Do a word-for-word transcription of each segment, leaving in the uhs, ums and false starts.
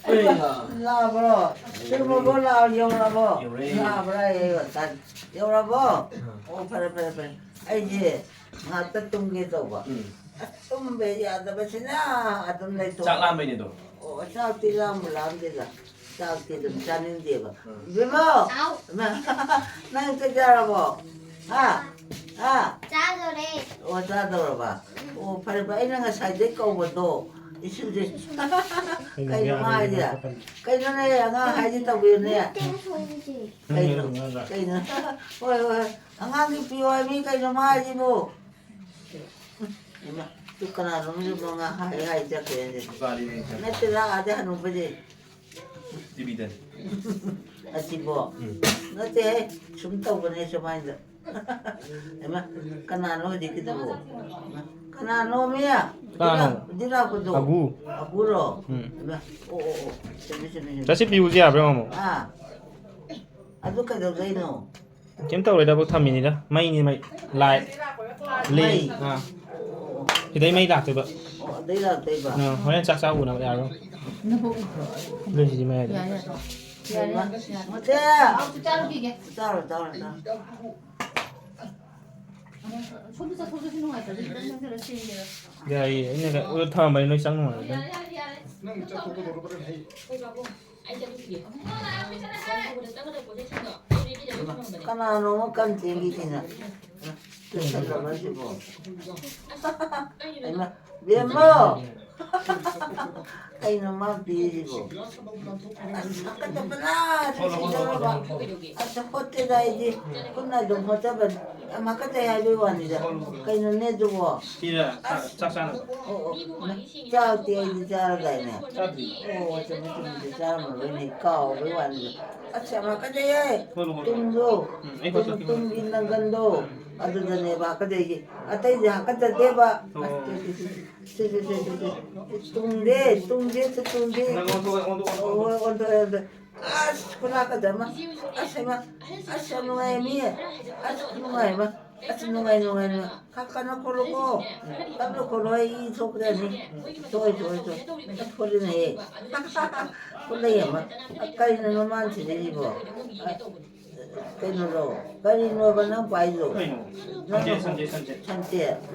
ꯂꯥꯛꯑꯕ꯭ꯔꯣ? ꯁꯤꯃꯕꯨ ꯂꯥꯛꯑꯣ, ꯌꯧꯔꯕꯣ? ꯌꯧꯔꯦ꯫ ꯂꯥꯛꯑꯕ꯭ꯔꯥ? ꯌꯧꯔ-, ꯌꯧꯔꯕꯣ? ꯑꯣ, ꯐꯔꯦ, ꯐꯔꯦ, ꯐꯔꯦ꯫ ꯑꯩꯁꯦ ꯉꯥꯛꯇ ꯇꯨꯝꯒꯦ ꯇꯧꯕ꯫ ꯎꯝ꯫ ꯑꯁ, ꯇꯨꯝꯕ ꯌꯥꯗꯕꯁꯤꯅ ꯑꯗꯨꯝ ꯂꯩꯊꯣꯛ-, ꯆꯥꯛ ꯂꯥꯝꯕꯩꯅꯦ ꯑꯗꯣ꯫ ꯑꯣ, ꯆꯥꯛꯇꯤ ꯂꯥꯝꯕꯨ ꯂꯥꯝꯗꯦꯗ꯫ ꯆꯥꯛꯇꯤ ꯑꯗꯨꯝ ꯆꯥꯅꯤꯡꯗꯦꯕ꯫ ꯎꯝ꯫ ꯏꯕꯦꯝꯃꯧ! ꯍꯥꯎ꯫ ꯏꯃꯥ, ꯅꯪ ꯆꯥꯛ ꯆꯥꯔꯕꯣ? ꯍꯥ? ꯍꯥ? ꯆꯥꯗꯣꯔꯦ꯫ ꯑꯣ, ꯆꯥꯗꯧꯔꯕ? ꯑꯣ, ꯐꯔꯦ, ꯐꯔꯦ꯫ ꯑꯩꯅ ꯉꯁꯥꯏꯗꯩ ꯀꯧꯕꯗꯣ, ꯏꯁꯨꯁꯦ꯫ ꯀꯩꯅꯣ ꯀꯩꯅꯣ ꯃꯥ ꯍꯥꯏꯁꯦ? ꯌꯥꯔꯣꯏꯗꯣꯏꯅꯣ? ꯀꯩꯅꯣꯅꯦ, ꯑꯉꯥꯡ ꯍꯥꯏꯁꯦ ꯇꯧꯕꯤꯌꯨꯅꯦ꯫ ꯅꯠꯇꯦ, ꯁꯣꯏꯔꯤꯁꯦ꯫ ꯀꯩꯅꯣ? ꯀꯩꯅꯣ? ꯍꯣꯏ, ꯍꯣꯏ, ꯍꯣꯏ꯫ ꯑꯉꯥꯡꯒꯤ ꯄꯤꯌꯣ ꯍꯥꯏꯕꯅꯤ ꯀꯩꯅꯣ ꯃꯥ ꯍꯥꯏꯁꯤꯕꯨ? ꯏꯃꯥ, ꯇꯨ ꯀꯅꯥꯅꯣꯝꯁꯨ ꯃꯉꯥ ꯍꯥꯏ ꯍꯥꯏ ꯆꯠꯈ꯭ꯔꯦꯅꯦ꯫ ꯅꯨꯄꯥꯅꯤꯅꯦ꯫ ꯅꯠꯇꯦꯗ, ꯑꯥꯗ ꯍꯅꯨꯕꯁꯦ꯫ ꯇꯤꯚꯤꯗꯅꯤ꯫ ꯑꯁꯤꯕꯣ? ꯎꯝ꯫ ꯅꯠꯇꯦꯍꯦ, ꯁꯨꯝ ꯇꯧꯕꯅꯦ ꯁꯨꯃꯥꯏꯅ꯫ ꯏꯃꯥ, ꯀꯅꯥꯅꯣ ꯍꯧꯖꯤꯛꯀꯤꯗꯨꯕꯣ? ꯀꯅꯥꯅꯣꯃꯤ? ꯀꯅꯥꯅꯣ? ꯍꯧꯖꯤꯛ ꯂꯥꯛꯄꯗꯣ? ꯑꯒꯨ꯫ ꯑꯒꯨꯔꯣ? ꯎꯝ꯫ ꯏꯃꯥ, ꯑꯣ, ꯑꯣ, ꯑꯣ꯫ ꯆꯨꯝꯃꯤ, ꯆꯨꯝꯃꯤ, ꯆꯨꯝꯃꯤ꯫ ꯆꯠꯁꯤ ꯄꯤꯌꯨꯁꯤ ꯌꯥꯕ꯭ꯔꯥ, ꯃꯥꯃꯣ? ꯑꯥ꯫ ꯑꯗꯨ ꯀꯩꯗꯧꯗꯣꯏꯅꯣ? ꯀꯩꯝ ꯇꯧꯔꯣꯏꯗ, ꯕꯛ ꯊꯝꯃꯤꯅꯤꯗ꯫ ꯃꯩꯅꯤ, ꯃꯩ꯫ ꯂꯥꯏꯠ꯫ ꯂꯦꯝ꯫ ꯃꯩ? ꯑꯥ꯫ ꯑꯣ, ꯑꯣ꯫ ꯁꯤꯗꯩ ꯃꯩ ꯂꯥꯛꯇꯣꯏꯕ꯫ ꯑꯣ, ꯑꯗꯩ ꯂꯥꯛꯇꯣꯏꯕ? ꯑꯥ, ꯍꯣꯔꯦꯟ ꯆꯥꯛ ꯆꯥ ꯎꯅꯕ ꯌꯥꯔꯣꯏ꯫ ꯅꯕꯨꯛ ꯎꯕ꯭ꯔꯣ? ꯑꯗꯨꯏꯁꯤꯗꯤ ꯃꯌꯥꯏꯗ꯫ ꯌꯥꯔꯦ, ꯌꯥꯔꯦ꯫ ꯌꯥꯔꯦ, ꯌꯥꯔꯦ꯫ ꯃꯣꯇꯦ! ꯑꯥꯎ, ꯆꯥꯔꯨꯈꯤꯒꯦ꯫ ꯆꯥꯔꯣ, ꯆꯥꯔꯣ, ꯆꯥꯔꯣ꯫ ꯁꯣꯝꯗ ꯆꯠꯊꯣꯛ ꯆꯠꯁꯤꯟ ꯅꯨꯡꯉꯥꯏꯇ꯭ꯔꯗꯤ ꯈꯤꯇꯪ ꯆꯪꯁꯤꯜꯂ ꯁꯦꯡꯒꯦꯔꯥ? ꯌꯥꯏꯌꯦ, ꯑꯩꯅ ꯎꯔ ꯊꯝꯃꯝꯕꯅꯤ, ꯅꯣꯏ ꯆꯪ ꯅꯨꯡꯉꯥꯏꯔꯣꯏꯗ꯫ ꯌꯥꯔꯦ, ꯌꯥꯔꯦ, ꯌꯥꯔꯦ꯫ ꯅꯪ ꯆꯠꯊꯣꯛꯄꯗꯣ ꯍꯩ꯫ ꯀꯩ ꯕꯥꯕꯨ? ꯑꯩ ꯆꯠꯂꯨꯈꯤꯒꯦ꯫ ꯀꯅꯥꯅꯣ ꯑꯃ ꯀꯟ ꯆꯦꯟꯈꯤꯁꯤꯅ? ꯂꯣꯏꯁꯜꯂꯕ꯭ꯔꯥ ꯁꯤꯕꯣ? ꯍꯩꯃꯥ, ꯕꯦꯝꯃꯣ! ꯀꯩꯅꯣ ꯃꯥ ꯄꯤꯔꯤꯁꯤꯕꯣ? ꯑꯁ, ꯍꯥꯀꯠꯆꯕꯅ ꯁꯤꯗꯧꯔꯕ꯫ ꯑꯁ, ꯍꯣꯠꯇꯦꯗ ꯑꯩꯗꯤ꯫ ꯈꯨꯠꯅ ꯑꯗꯨꯝ ꯍꯣꯠꯆꯕꯅꯤ꯫ ꯌꯥꯝ ꯍꯥꯀꯠꯆꯩ ꯍꯥꯏꯕꯩ ꯋꯥꯅꯤꯗ꯫ ꯀꯩꯅꯣꯅꯦ ꯑꯗꯨꯕꯣ? ꯁꯤꯔ ꯆꯥꯛ, ꯑꯁ꯫ ꯆꯥꯛ ꯆꯥꯅꯕ꯫ ꯑꯣ, ꯑꯣ, ꯏꯃꯥ꯫ ꯆꯥꯛꯇꯤ ꯑꯩꯗꯤ ꯆꯥꯔꯗꯥꯏꯅꯦ? ꯆꯥꯗ꯭ꯔꯤ꯫ ꯑꯣ, ꯆꯨꯝꯃꯤ, ꯆꯨꯝꯃꯤ, ꯆꯨꯝꯃꯤ, ꯆꯥꯔꯝꯃꯔꯣꯏꯅꯦ, ꯀꯥꯎꯕꯩ ꯋꯥꯅꯤꯗ꯫ ꯑꯁ, ꯌꯥꯝ ꯍꯥꯀꯠꯆꯩꯌꯦ꯫ ꯍꯣꯏ, ꯍꯣꯏ, ꯍꯣꯏ꯫ ꯇꯨꯡꯗꯣ, ꯎꯝ, ꯑꯩ ꯇꯨꯡ-, ꯍꯣꯏ, ꯍꯣꯏ꯫ ꯇꯨꯡꯒꯤ ꯅꯪꯒꯟꯗꯣ, ꯑꯗꯨꯗꯅꯦꯕ ꯍꯥꯀꯠꯆꯩꯁꯦ꯫ ꯑꯇꯩꯗꯤ ꯍꯥꯀꯠꯆꯗꯦꯕ꯫ ꯑꯣ꯫ ꯑꯁ, ꯁꯦ, ꯁꯦ, ꯁꯦ꯫ ꯇꯨꯡꯗꯦ, ꯇꯨꯡꯗꯦ, ꯇꯨꯡꯗꯦ꯫ ꯅꯪ ꯑꯣꯟꯊꯣꯛꯑꯣ, ꯑꯣꯟꯊꯣꯛꯑꯣ, ꯑꯣꯟꯊꯣꯛꯑꯣ꯫ ꯍꯣꯏ, ꯍꯣꯏ, ꯑꯣꯟꯊꯣꯛꯑꯦ, ꯑꯣꯟꯊꯣꯛꯑꯦ꯫ ꯑꯁ, ꯈꯨꯅꯥ ꯀꯗꯃ꯫ ꯑꯁ, ꯍꯩꯃꯥ꯫ ꯑꯁ, ꯌꯥꯝ ꯅꯨꯡꯉꯥꯏꯌꯦ ꯃꯤ꯫ ꯑꯁ, ꯈꯨꯅꯨꯡꯉꯥꯏ ꯑꯃ꯫ ꯑꯁ, ꯅꯨꯡꯉꯥꯏ, ꯅꯨꯡꯉꯥꯏ, ꯅꯨꯡꯉꯥꯏ꯫ ꯈꯔ ꯀꯟꯅ ꯈꯣꯠꯂꯨꯀꯣ꯫ ꯇꯞꯅ ꯈꯣꯠꯂꯣ, ꯑꯩ ꯏ ꯊꯣꯛꯀꯅꯤ꯫ ꯊꯣꯛꯑꯣꯏ, ꯊꯣꯛꯑꯣꯏ, ꯊꯣꯛꯑꯣꯏ꯫ ꯑꯁ, ꯈꯣꯠꯂꯤꯅꯦꯍꯦ꯫ ꯈꯣꯠꯂꯛꯑꯦ ꯑꯃ꯫ ꯀꯩꯅꯣ ꯃꯥꯅ ꯁꯤꯗꯩꯁꯤꯕꯣ? ꯑ, ꯀꯩꯅꯣꯗꯣ, ꯀꯔꯤꯅꯣꯕ ꯅꯪ ꯄꯥꯏꯗꯣ? ꯀꯩꯅꯣ? ꯅꯪ ꯁꯟꯗꯦ, ꯁꯟꯗꯦ, ꯁꯟꯗꯦ꯫ ꯁꯟꯗꯦ꯫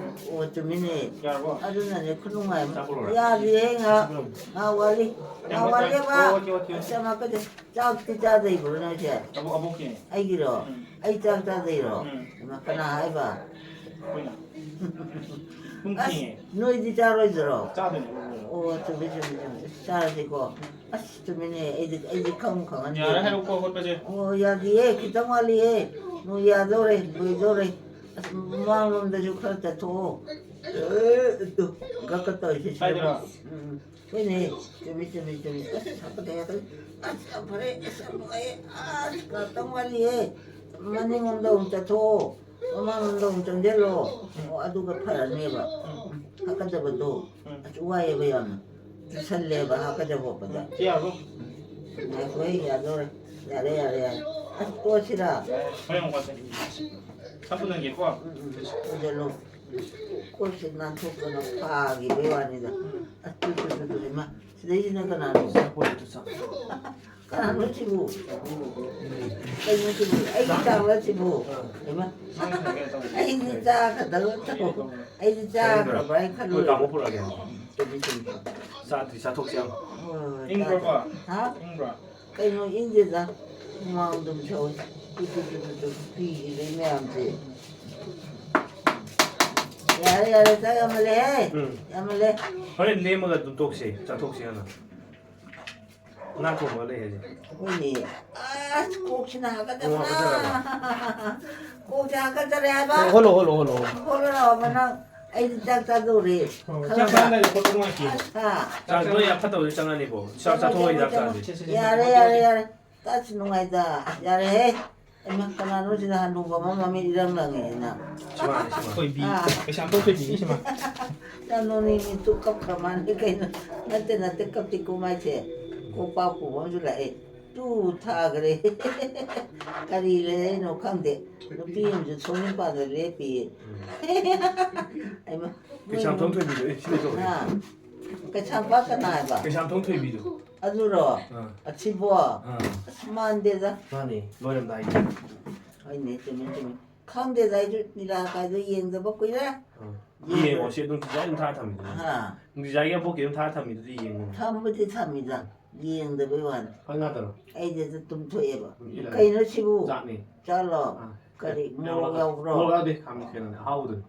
ꯑꯣ, ꯆꯨꯝꯃꯤꯅꯦ꯫ ꯌꯥꯔꯕꯣ? ꯑꯗꯨꯅꯅꯦ ꯈꯨꯅꯨꯡꯉꯥꯏ ꯑꯃ꯫ ꯆꯥꯛ ꯄꯨꯔꯛꯑꯣꯔꯥ? ꯌꯥꯗꯤꯌꯦ, ꯉꯥꯏꯍꯥꯛ, ꯉꯥꯏꯍꯥꯛ ꯋꯥꯠꯂꯤ꯫ ꯉꯥꯏꯍꯥꯛ ꯋꯥꯠꯂꯤꯌꯦꯕ꯫ ꯑꯣ, ꯑꯣꯀꯦ, ꯑꯣꯀꯦ, ꯑꯣꯀꯦ꯫ ꯑꯁ, ꯑꯃ ꯀꯩꯗꯧ-, ꯆꯥꯛꯇꯤ ꯆꯥꯗ꯭ꯔꯤꯕ꯭ꯔꯣ ꯅꯪꯁꯦ? ꯑꯕꯣꯛ-, ꯑꯕꯣꯛꯀꯤꯅꯦ꯫ ꯑꯩꯒꯤꯔꯣ? ꯎꯝ꯫ ꯑꯩ ꯆꯥꯛ ꯆꯥꯗ꯭ꯔꯤꯔꯣ? ꯎꯝ꯫ ꯏꯃꯥ, ꯀꯅꯥ ꯍꯥꯏꯕ? ꯑꯩꯈꯣꯏꯅ꯫ ꯄꯨꯡ ꯑꯁ, ꯊꯦꯡꯉꯦ꯫ ꯅꯣꯏꯗꯤ ꯆꯥꯔꯣꯏꯗ꯭ꯔꯣ? ꯆꯥꯗꯣꯏꯅꯦ, ꯑꯕꯣꯛ꯫ ꯑꯣ, ꯆꯨꯝꯃꯤ, ꯆꯨꯝꯃꯤ, ꯆꯨꯝꯃꯤ꯫ ꯑꯁ, ꯆꯥꯔꯁꯤꯀꯣ꯫ ꯑꯁ, ꯆꯨꯝꯃꯤꯅꯦ꯫ ꯑꯩꯗꯤ, ꯑꯩꯗꯤ ꯈꯪꯕꯨ ꯈꯪꯍꯟꯗꯦ꯫ ꯌꯥꯔꯦ, ꯍꯥꯏꯔꯛꯑꯣꯀꯣ ꯍꯣꯠꯄꯁꯦ꯫ ꯑꯣ, ꯌꯥꯗꯤꯌꯦ꯫ ꯈꯤꯇꯪ ꯋꯥꯠꯂꯤꯌꯦ꯫ ꯅꯣꯏ ꯌꯥꯗꯧꯔꯦ, ꯂꯣꯏꯗꯧꯔꯦ꯫ ꯑꯁ, ꯃꯃꯥꯡꯂꯣꯝꯗꯁꯨ ꯈꯔ ꯆꯠꯊꯣꯛꯑꯣ꯫ ꯑꯦ, ꯑꯗꯨ, ꯒꯛꯀ ꯇꯧꯔꯤꯁꯦ꯫ ꯍꯥꯏꯗꯣꯏꯔꯣ? ꯎꯝ, ꯎꯝ꯫ ꯍꯣꯏꯅꯦ, ꯆꯨꯝꯃꯤ, ꯆꯨꯝꯃꯤ, ꯆꯨꯝꯃꯤ꯫ ꯑꯁ, ꯍꯥꯀꯠꯆꯩ, ꯍꯥꯀꯠꯆꯩ꯫ ꯑꯁ, ꯌꯥꯝ ꯐꯔꯦ, ꯑꯁ, ꯌꯥꯝ ꯅꯨꯡꯉꯥꯏꯌꯦ꯫ ꯑꯁ, ꯉꯥꯛꯇꯪ ꯋꯥꯠꯂꯤꯌꯦ꯫ ꯃꯅꯤꯡꯂꯣꯝꯗ ꯑꯃꯨꯛ ꯆꯠꯊꯣꯛꯑꯣ, ꯃꯃꯥꯡꯂꯣꯝꯗ ꯑꯃꯨꯛ ꯆꯪꯁꯤꯜꯂꯣ꯫ ꯑꯣ, ꯑꯗꯨꯒ ꯐꯔꯅꯦꯕ꯫ ꯍꯥꯀꯠꯆꯕꯗꯣ꯫ ꯑꯁ, ꯋꯥꯏꯌꯦꯕ ꯌꯥꯝꯅ꯫ ꯆꯨꯁꯜꯂꯦꯕ ꯍꯥꯀꯠꯆꯕ ꯍꯣꯠꯄꯗ꯫ ꯁꯤ ꯌꯥꯔꯕꯣ? ꯉꯥꯏꯈꯣꯍꯦ, ꯌꯥꯗꯧꯔꯦ꯫ ꯌꯥꯔꯦ, ꯌꯥꯔꯦ, ꯌꯥꯔꯦ꯫ ꯑꯁ, ꯇꯣꯛꯑꯁꯤꯔꯥ? ꯍꯣꯔꯦꯟ ꯑꯃꯨꯛ ꯋꯥꯁꯦ꯫ ꯁꯝ ꯄꯨꯟꯍꯟꯒꯦꯀꯣ꯫ ꯎꯝ, ꯎꯝ, ꯄꯨꯟꯁꯤꯜꯂꯣ꯫ ꯀꯣꯛꯁꯦ ꯅꯥꯟꯊꯣꯛꯇꯅ ꯐꯥꯈꯤꯕꯩ ꯋꯥꯅꯤꯗ꯫ ꯑꯁ, ꯇꯨ, ꯇꯨ, ꯇꯨ, ꯇꯨ, ꯏꯃꯥ, ꯁꯤꯗꯩꯁꯤꯅ ꯀꯅꯥꯅꯣ? ꯀꯅꯥꯅꯣ ꯁꯤꯕꯨ? ꯀꯩꯅꯣ ꯁꯤꯕꯨ? ꯑꯩꯒꯤ ꯆꯥꯛꯂ ꯁꯤꯕꯨ? ꯏꯃꯥ, ꯑꯩꯗꯤ ꯆꯥꯒꯗꯕ ꯇꯧ-, ꯑꯩꯗꯤ ꯆꯥꯈ꯭ꯔꯕ꯭ꯔꯥ ꯍꯥꯏꯅ ꯈꯜꯂꯨꯔꯦ꯫ ꯃꯣꯏ ꯀꯥꯡꯕꯨ ꯄꯨꯔꯛꯑꯒꯦ꯫ ꯆꯨꯝꯃꯤ, ꯆꯨꯝꯃꯤ꯫ ꯆꯥꯗ꯭ꯔꯤ, ꯆꯥꯊꯣꯛꯁꯤ ꯌꯥꯝ꯫ ꯍꯣꯏ, ꯍꯣꯏ, ꯏꯪꯕ꯭ꯔꯣꯀꯣ? ꯆꯥ-, ꯍꯥ? ꯏꯪꯕ꯭ꯔꯣ? ꯀꯩꯅꯣ ꯏꯪꯗꯦꯗ, ꯍꯨꯃꯥꯡ ꯑꯗꯨꯝ ꯁꯧꯏ꯫ ꯇꯨ, ꯇꯨ, ꯇꯨ, ꯇꯨ, ꯇꯨ, ꯐꯤꯒꯤꯗꯩ ꯃꯌꯥꯝꯁꯦ꯫ ꯌꯥꯔꯦ, ꯌꯥꯔꯦ, ꯆꯥꯛ ꯌꯥꯝꯃꯜꯂꯦꯍꯦ꯫ ꯎꯝ꯫ ꯌꯥꯝꯃꯜꯂꯦ꯫ ꯍꯣꯔꯦꯟ ꯂꯦꯝꯃꯒ ꯑꯗꯨꯝ ꯇꯣꯛꯁꯦ, ꯆꯥꯊꯣꯛꯁꯦ ꯍꯥꯟꯅ꯫ ꯉꯥ ꯊꯣꯡꯕ ꯂꯩ ꯍꯥꯏꯁꯦ꯫ ꯍꯣꯏꯅꯦ꯫ ꯑꯁ, ꯀꯣꯛꯁꯤꯅ ꯍꯥꯒꯠꯆꯕꯅ꯫ ꯀꯣꯛꯁꯦ ꯍꯥꯒꯠꯆꯔꯦ ꯍꯥꯏꯕ꯫ ꯍꯣ-, ꯍꯣꯜꯂꯣ, ꯍꯣꯜꯂꯣ, ꯍꯣꯜꯂꯣ, ꯍꯣꯜꯂꯣ꯫ ꯍꯣꯜꯂꯣ ꯂꯥꯛꯑꯣ, ꯅꯪ꯫ ꯑꯩꯗꯤ ꯆꯥꯛ ꯆꯥꯗꯧꯔꯦ꯫ ꯍꯣꯏ, ꯆꯥꯛ ꯈꯪꯉꯕ? ꯆꯥꯔꯝꯗꯥꯏꯗ ꯈꯣꯠꯄ ꯅꯨꯡꯉꯥꯏꯇꯦ꯫ ꯑꯁ, ꯍꯥ꯫ ꯆꯥꯛ ꯅꯣꯏ ꯌꯥꯝ ꯐꯠꯇꯕꯗꯤ ꯆꯪꯉꯅꯤꯀꯣ꯫ ꯆꯥꯛ ꯆꯥꯊꯣꯛꯑꯣ, ꯍꯤꯗꯥꯛ ꯆꯥꯁꯦ꯫ ꯌꯥꯔꯦ, ꯌꯥꯔꯦ, ꯌꯥꯔꯦ꯫ ꯇꯥꯁꯤ ꯅꯨꯡꯉꯥꯏꯗ꯫ ꯌꯥꯔꯦꯍꯦ꯫ ꯏꯃꯥ, ꯀꯅꯥꯅꯣ ꯁꯤꯗ ꯍꯅꯨꯕ ꯑꯃ ꯃꯃꯤꯠ ꯏꯔꯪ ꯂꯪꯉꯤꯁꯤꯅ? ꯁꯤꯃꯥꯅꯦ, ꯁꯤꯃꯥ꯫ ꯊꯣꯏꯕꯤ꯫ ꯑꯥ꯫ ꯀꯩꯁꯥꯝꯊꯣꯡ ꯊꯣꯏꯕꯤꯅꯤ, ꯁꯤꯃꯥ꯫ ꯌꯥꯝ ꯅꯣꯛꯅꯤꯡꯉꯤ, ꯇꯨ ꯀꯞꯈ꯭ꯔ ꯃꯥꯜꯂꯦ ꯀꯩꯅꯣ꯫ ꯅꯠꯇꯦ, ꯅꯠꯇꯦ, ꯀꯞꯇꯦ, ꯀꯣꯛ ꯃꯥꯏꯁꯦ꯫ ꯀꯣꯛ ꯄꯥꯛ ꯄꯨꯕ ꯑꯃꯁꯨ ꯂꯥꯛꯑꯦ꯫ ꯇꯨ ꯊꯥꯈ꯭ꯔꯦ꯫ ꯀꯔꯤ ꯂꯩꯔꯩꯅꯣ ꯈꯪꯗꯦ꯫ ꯅꯨꯄꯤ ꯑꯃꯁꯨ ꯁꯣꯝ ꯃꯄꯥꯟꯗ ꯂꯦꯞꯄꯤꯌꯦ꯫ ꯎꯝ꯫ ꯑꯩꯃ, ꯀꯩꯁꯥꯝꯊꯣꯡ ꯊꯣꯏꯕꯤꯗꯣ, ꯑꯦ, ꯁꯤꯗ ꯇꯧꯔꯦ꯫ ꯍꯥ? ꯀꯩꯁꯥꯝꯄꯥꯠ ꯀꯅꯥ ꯍꯥꯏꯕ? ꯀꯩꯁꯥꯝꯊꯣꯡ ꯊꯣꯏꯕꯤꯗꯣ꯫ ꯑꯗꯨꯔꯣ? ꯑꯥ꯫ ꯑꯁꯤꯕꯣ? ꯑꯥ꯫ ꯑꯁ, ꯃꯥꯟꯗꯦꯗ꯫ ꯃꯥꯅꯦ, ꯂꯣꯏꯔꯝꯗꯥꯏꯒꯤ꯫ ꯍꯣꯏꯅꯦ, ꯆꯨꯝꯃꯤ, ꯆꯨꯝꯃꯤ꯫ ꯈꯪꯗꯦꯗ, ꯑꯩꯁꯨ ꯅꯤꯂꯥ ꯀꯥꯏꯗꯣ ꯌꯦꯡꯗꯕ ꯀꯨꯏꯔꯦ꯫ ꯑꯥ꯫ ꯌꯦꯡꯉꯣ, ꯌꯦꯡꯕ꯫ ꯁꯤ ꯑꯗꯨꯝ ꯗꯤꯖꯥꯏꯟ ꯑꯗꯨꯝ ꯊꯥꯔ ꯊꯝꯃꯤꯗꯨꯅꯤ꯫ ꯍꯥ꯫ ꯗꯤꯖꯥꯏꯟꯒꯤ ꯑꯕꯣꯛꯀꯤ ꯑꯗꯨꯝ ꯊꯥꯔ ꯊꯝꯃꯤꯗꯨꯗꯤ ꯌꯦꯡꯉꯣ꯫ ꯊꯝꯕꯨꯗꯤ ꯊꯝꯃꯤꯗ, ꯌꯦꯡꯗꯕꯩ ꯋꯥꯅꯤ꯫ ꯈꯪ ꯌꯥꯗꯔꯣ? ꯑꯩꯗꯤ ꯑꯗꯨꯝ ꯇꯨꯝꯊꯣꯛꯑꯦꯕ꯫ ꯎꯝ, ꯏꯂꯥꯏ꯫ ꯀꯩꯅꯣ ꯁꯤꯕꯨ? ꯆꯥꯛꯅꯤ꯫ ꯆꯥꯛꯂꯣ? ꯑꯥ꯫ ꯀꯔꯤ, ꯌꯥꯝ ꯃꯣꯔꯣꯛ ꯍꯥꯎ-, ꯌꯥꯎꯕ꯭ꯔꯣ? ꯃꯣꯔꯣꯛ ꯌꯥꯎꯗꯦ, ꯈꯥꯃꯦꯟ ꯀꯩꯅꯣꯅꯦ, ꯑꯍꯥꯎꯕꯗꯨꯅꯤ꯫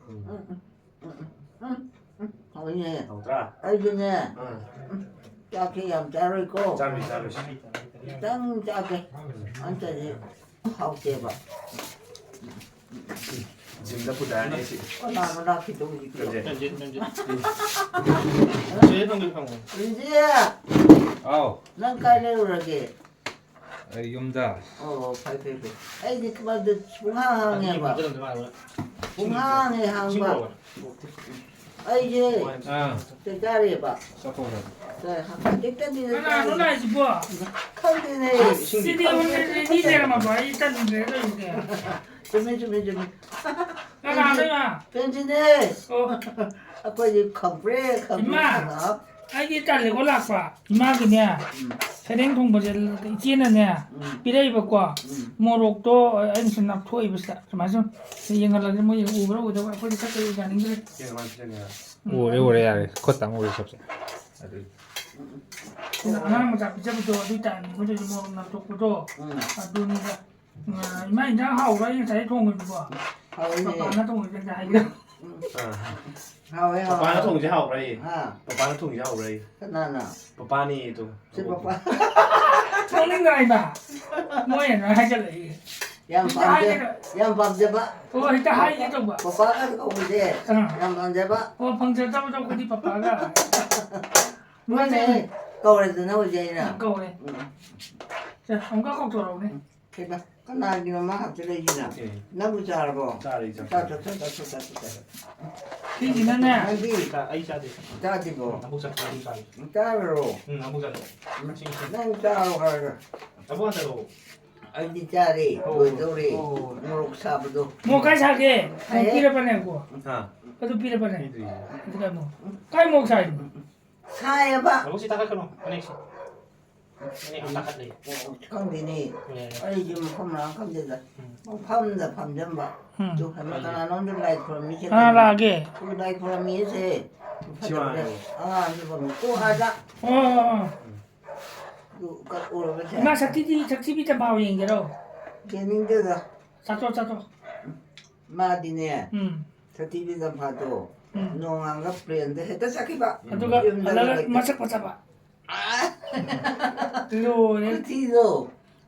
ꯎꯝ, ꯎꯝ, ꯎꯝ, ꯎꯝ, ꯎꯝ꯫ ꯍꯥꯎꯏꯅꯦ꯫ ꯍꯥꯎꯇ꯭ꯔꯥ? ꯑꯩꯗꯤꯅꯦ, ꯑꯥ꯫ ꯆꯥꯛꯁꯦ ꯌꯥꯝ ꯆꯥꯔꯣꯏꯀꯣ꯫ ꯆꯥꯔꯣꯏ, ꯆꯥꯔꯣꯏ꯫ ꯈꯤꯇꯪ ꯆꯥꯒꯦ꯫ ꯅꯠꯇ꯭ꯔꯗꯤ ꯍꯥꯎꯇꯦꯕ꯫ ꯖꯤꯝꯗ ꯄꯨꯊꯔꯅꯤ ꯑꯩꯁꯦ꯫ ꯀꯅꯥꯅꯣ ꯂꯥꯛꯈꯤꯗꯣ ꯍꯧꯖꯤꯛꯇꯤ? ꯂꯝꯖꯦꯜ꯫ ꯂꯝꯖꯦꯜ, ꯂꯝꯖꯦꯜ꯫ ꯆꯦ ꯅꯪꯒꯤ ꯐꯪꯉꯣ꯫ ꯔꯤꯟꯖꯤ! ꯑꯥꯎ꯫ ꯅꯪ ꯀꯥꯏ ꯂꯩꯔꯨꯔꯒꯦ? ꯑꯩ ꯌꯨꯝꯗ꯫ ꯑꯣ, ꯐꯩ, ꯐꯩ, ꯐꯩ꯫ ꯑꯩꯗꯤ ꯊꯕꯛꯇ ꯄꯨꯡꯍꯥꯡ ꯍꯥꯡꯉꯦꯕ꯫ ꯄꯨꯡꯍꯥꯡ ꯍꯦꯛ ꯍꯥꯡꯕ꯫ ꯑꯩꯁꯦ ꯑꯥ꯫ ꯆꯥꯛ ꯆꯥꯔꯦꯕ꯫ ꯆꯥꯊꯣꯛꯈ꯭ꯔꯦ꯫ ꯆꯥꯔꯦ꯫ ꯍꯧꯖꯤꯛꯇꯗꯤ ꯀꯅꯥꯅꯣ ꯂꯥꯛꯏꯁꯤꯕꯣ? ꯈꯪꯗꯦꯅꯦ꯫ ꯁꯤꯗꯤ ꯑꯣꯟꯂꯥꯏꯟꯗ ꯃꯤ ꯂꯩꯔꯝꯃꯕ? ꯑꯩ ꯇꯟꯈ꯭ꯔꯦ ꯇꯧꯔꯤꯁꯦ꯫ ꯆꯨꯝꯃꯤ, ꯆꯨꯝꯃꯤ, ꯆꯨꯝꯃꯤ꯫ ꯀꯅꯥꯅꯣ ꯏꯃꯥ? ꯄꯦꯟꯖꯤꯅꯦ꯫ ꯑꯣ꯫ ꯑꯩꯈꯣꯏꯗꯤ ꯈꯪꯄ꯭ꯔꯦ, ꯈꯪꯄ꯭ꯔꯦ ꯏꯃꯥ, ꯈꯪꯉꯛꯑꯣ꯫ ꯑꯩꯗꯤ ꯇꯜꯂꯦꯀꯣ ꯂꯥꯛꯄ꯫ ꯏꯃꯥꯒꯤꯅꯦ, ꯎꯝ꯫ ꯁꯔꯦꯡ ꯊꯣꯡꯕꯁꯦ ꯏꯆꯦꯅꯅꯦ, ꯎꯝ꯫ ꯄꯤꯔꯛꯏꯕꯀꯣ꯫ ꯎꯝ꯫ ꯃꯣꯔꯣꯛꯇꯣ ꯑꯩꯅ ꯁꯨꯝ ꯅꯞꯊꯣꯛꯏꯕꯁꯤꯗ꯫ ꯁꯨꯃꯥꯏꯅ ꯁꯨꯝ ꯌꯦꯡꯍꯜꯂꯁꯤ, ꯃꯣꯏ ꯎꯕ꯭ꯔꯥ ꯎꯗꯕ꯭ꯔꯥ, ꯑꯩꯈꯣꯏꯗꯤ ꯁꯛꯇ ꯌꯥꯅꯤꯡꯗ꯭ꯔꯦ꯫ ꯌꯦꯡꯍꯜꯂꯁꯤ, ꯌꯦꯡꯍꯜꯂꯁꯤ꯫ ꯎꯝ꯫ ꯎꯔꯦ, ꯎꯔꯦ, ꯌꯥꯔꯦ꯫ ꯈꯨꯠ ꯇꯪ ꯎꯔꯦ ꯁꯛꯁꯦ꯫ ꯑꯗꯨ ꯑꯉꯥꯡ ꯃꯆꯥ ꯄꯤꯖꯕꯗꯣ ꯑꯗꯨꯏ ꯇꯥꯏꯞꯅꯤ, ꯃꯣꯏꯗꯁꯨ ꯃꯣꯔꯣꯛ ꯅꯞꯊꯣꯛꯄꯗꯣ꯫ ꯎꯝ꯫ ꯑꯗꯨꯅꯤꯗ꯫ ꯏꯃꯥ, ꯏꯟꯖꯥꯡ ꯍꯥꯎꯕ꯭ꯔꯥ? ꯑꯩ ꯉꯁꯥꯏ ꯊꯣꯡꯕꯗꯨꯕꯣ? ꯍꯥꯎꯋꯤꯅꯦ꯫ ꯄꯄꯥꯅ ꯊꯣꯡꯕꯁꯦ ꯑꯝꯇ ꯍꯥꯏꯕꯤꯔꯣ꯫ ꯎꯝ꯫ ꯑꯥ꯫ ꯍꯥꯎꯋꯦ, ꯍꯥꯎꯋꯦ, ꯄꯄꯥꯅ ꯍꯥꯎꯋꯦ꯫ ꯊꯣꯡꯕꯁꯦ ꯍꯥꯎꯕ꯭ꯔꯥ ꯑꯩ? ꯍꯥ? ꯄꯄꯥꯅ ꯊꯣꯡꯕꯁꯦ ꯍꯥꯎꯕ꯭ꯔꯥ ꯑꯩ? ꯀꯅꯥꯅ? ꯄꯄꯥꯅꯤ ꯑꯗꯨ꯫ ꯁꯤ ꯄꯄꯥ꯫ ꯅꯣꯛꯅꯤꯡꯗ꯭ꯔꯥ ꯏꯃꯥ? ꯃꯣꯏ ꯑꯗꯨꯃꯥꯏꯅ ꯍꯥꯏꯖꯜꯂꯛꯏ꯫ ꯌꯥꯝ ꯍꯦꯛꯇ ꯄꯥꯝꯖ-, ꯍꯥꯏꯒꯦ ꯇꯧ-, ꯌꯥꯝ ꯄꯥꯝꯖꯕ꯫ ꯑꯣ, ꯍꯦꯛꯇ ꯍꯥꯏꯒꯦ ꯇꯧꯕ꯫ ꯄꯄꯥꯅ ꯀꯧꯕꯁꯦ ꯑꯥ꯫ ꯌꯥꯝ ꯄꯥꯝꯖꯕ꯫ ꯑꯣ, ꯐꯪꯖꯗꯕꯗꯣ ꯑꯩꯈꯣꯏꯗꯤ ꯄꯄꯥꯒ꯫ ꯃꯣꯏꯅ ꯃꯣꯏꯅ ꯀꯧꯔꯦꯗꯅ ꯍꯧꯖꯤꯛ ꯑꯩꯅ꯫ ꯀꯧꯔꯦ꯫ ꯎꯝ꯫ ꯁꯦ, ꯑꯃꯨꯛꯀ ꯀꯧꯊꯣꯔꯛꯎꯅꯦ꯫ ꯎꯝ꯫ ꯀꯩꯕ? ꯀꯅꯥꯒꯤꯅꯣ ꯃꯥ ꯍꯥꯞꯆꯤꯜꯂꯛꯏꯁꯤꯅ? ꯑꯦ꯫ ꯅꯪꯕꯨ ꯆꯥꯔꯕꯣ? ꯆꯥꯔꯦ, ꯆꯥꯔꯦ꯫ ꯆꯥ, ꯆꯥ, ꯆꯥ, ꯆꯥ, ꯆꯥ, ꯆꯥ, ꯆꯥ꯫ ꯁꯤꯁꯤꯅꯅꯦ꯫ ꯅꯪꯗꯤ? ꯆꯥ-, ꯑꯩ ꯆꯥꯗꯦ꯫ ꯆꯥꯗ꯭ꯔꯤꯕꯣ? ꯎꯝ, ꯑꯕꯣꯛ ꯆꯥ-, ꯑꯕꯣꯛ ꯆꯥꯔꯦ꯫ ꯆꯥꯔꯨꯔꯣ꯫ ꯎꯝ, ꯑꯕꯣꯛ ꯆꯥꯔꯦ꯫ ꯎꯝ, ꯁꯤ, ꯁꯤ꯫ ꯅꯪ ꯆꯥꯔꯣ ꯍꯥꯏꯔꯒ꯫ ꯑꯕꯣꯛ ꯍꯥꯟꯅ ꯆꯥꯔꯣ꯫ ꯑꯩꯗꯤ ꯆꯥꯔꯦ, ꯑꯣ, ꯂꯣꯏꯗꯧꯔꯦ꯫ ꯑꯣ꯫ ꯃꯣꯔꯣꯛ ꯁꯥꯕꯗꯣ꯫ ꯃꯣꯔꯣꯛ ꯀꯥꯏ ꯁꯥꯒꯦ? ꯍꯥꯏꯌꯦ꯫ ꯄꯤꯔꯕꯅꯦ, ꯀꯣ? ꯍꯥ? ꯑꯗꯨ ꯄꯤꯔꯕꯅꯦ꯫ ꯄꯤꯗ꯭ꯔꯤꯌꯦ꯫ ꯑꯗꯨ ꯀꯩꯅꯣ? ꯀꯥꯏ ꯃꯣꯔꯣꯛ ꯁꯥꯏꯅꯣ? ꯁꯥꯏꯌꯦꯕ꯫ ꯑꯕꯣꯛ ꯁꯤ ꯇꯥꯈꯠꯀꯅꯣ, ꯐꯅꯦꯛꯁꯤ꯫ ꯐꯅꯦꯛ ꯌꯥꯝ ꯇꯥꯈꯠꯂꯦ꯫ ꯑꯣ, ꯈꯪꯗꯦꯅꯦ꯫ ꯌꯥꯏ, ꯌꯥꯏ꯫ ꯑꯩꯁꯦ ꯃꯐꯝ ꯃꯔꯥꯡ ꯈꯪꯗꯦꯗ꯫ ꯎꯝ꯫ ꯃꯐꯝꯗ ꯐꯝꯖꯟꯕ꯫ ꯎꯝ꯫ ꯑꯗꯨ ꯍꯟꯗꯛ ꯀꯅꯥꯅꯣꯝꯗ ꯂꯥꯏ ꯈꯨꯔꯝꯃꯤꯁꯦ ꯀꯅꯥ ꯀꯩꯅꯣ? ꯂꯥꯛꯑꯒꯦ? ꯑꯗꯨ ꯂꯥꯏ ꯈꯨꯔꯝꯃꯤꯁꯦ ꯁꯤ ꯐꯖꯕꯅꯦ꯫ ꯃꯥꯟꯅꯩ꯫ ꯑꯉꯥꯡꯁꯨ ꯐꯝꯃꯤ꯫ ꯑꯣ, ꯑꯥꯗ꯫ ꯑꯣ, ꯑꯣ, ꯑꯣ꯫ ꯑꯗꯨ ꯀꯛꯎꯔꯕꯁꯦ꯫ ꯏꯃꯥ ꯁꯛꯊꯤꯕꯤ, ꯁꯛꯊꯤꯕꯤ ꯇꯝꯐꯥꯎ ꯌꯦꯡꯒꯦꯔꯣ? ꯌꯦꯡꯅꯤꯡꯗꯦꯗ꯫ ꯆꯠꯊꯣꯛ, ꯆꯠꯊꯣꯛ꯫ ꯃꯥꯗꯤꯅꯦ, ꯎꯝ꯫ ꯁꯛꯊꯤꯕꯤ ꯇꯝꯐꯥꯗꯣ ꯎꯝ꯫ ꯅꯣꯡꯉꯥꯟꯒ ꯄ꯭ꯂꯦꯟꯗ ꯍꯦꯛꯇ ꯆꯠꯈꯤꯕ꯫ ꯑꯗꯨꯒ ꯌꯨꯝꯗꯒ ꯍꯜꯂꯒ ꯂꯩꯇꯦ꯫ ꯃꯁꯛ ꯐꯖꯕ꯫ ꯑꯥ! ꯂꯣꯏꯔꯦ꯫ ꯈꯨꯊꯤꯗꯣ꯫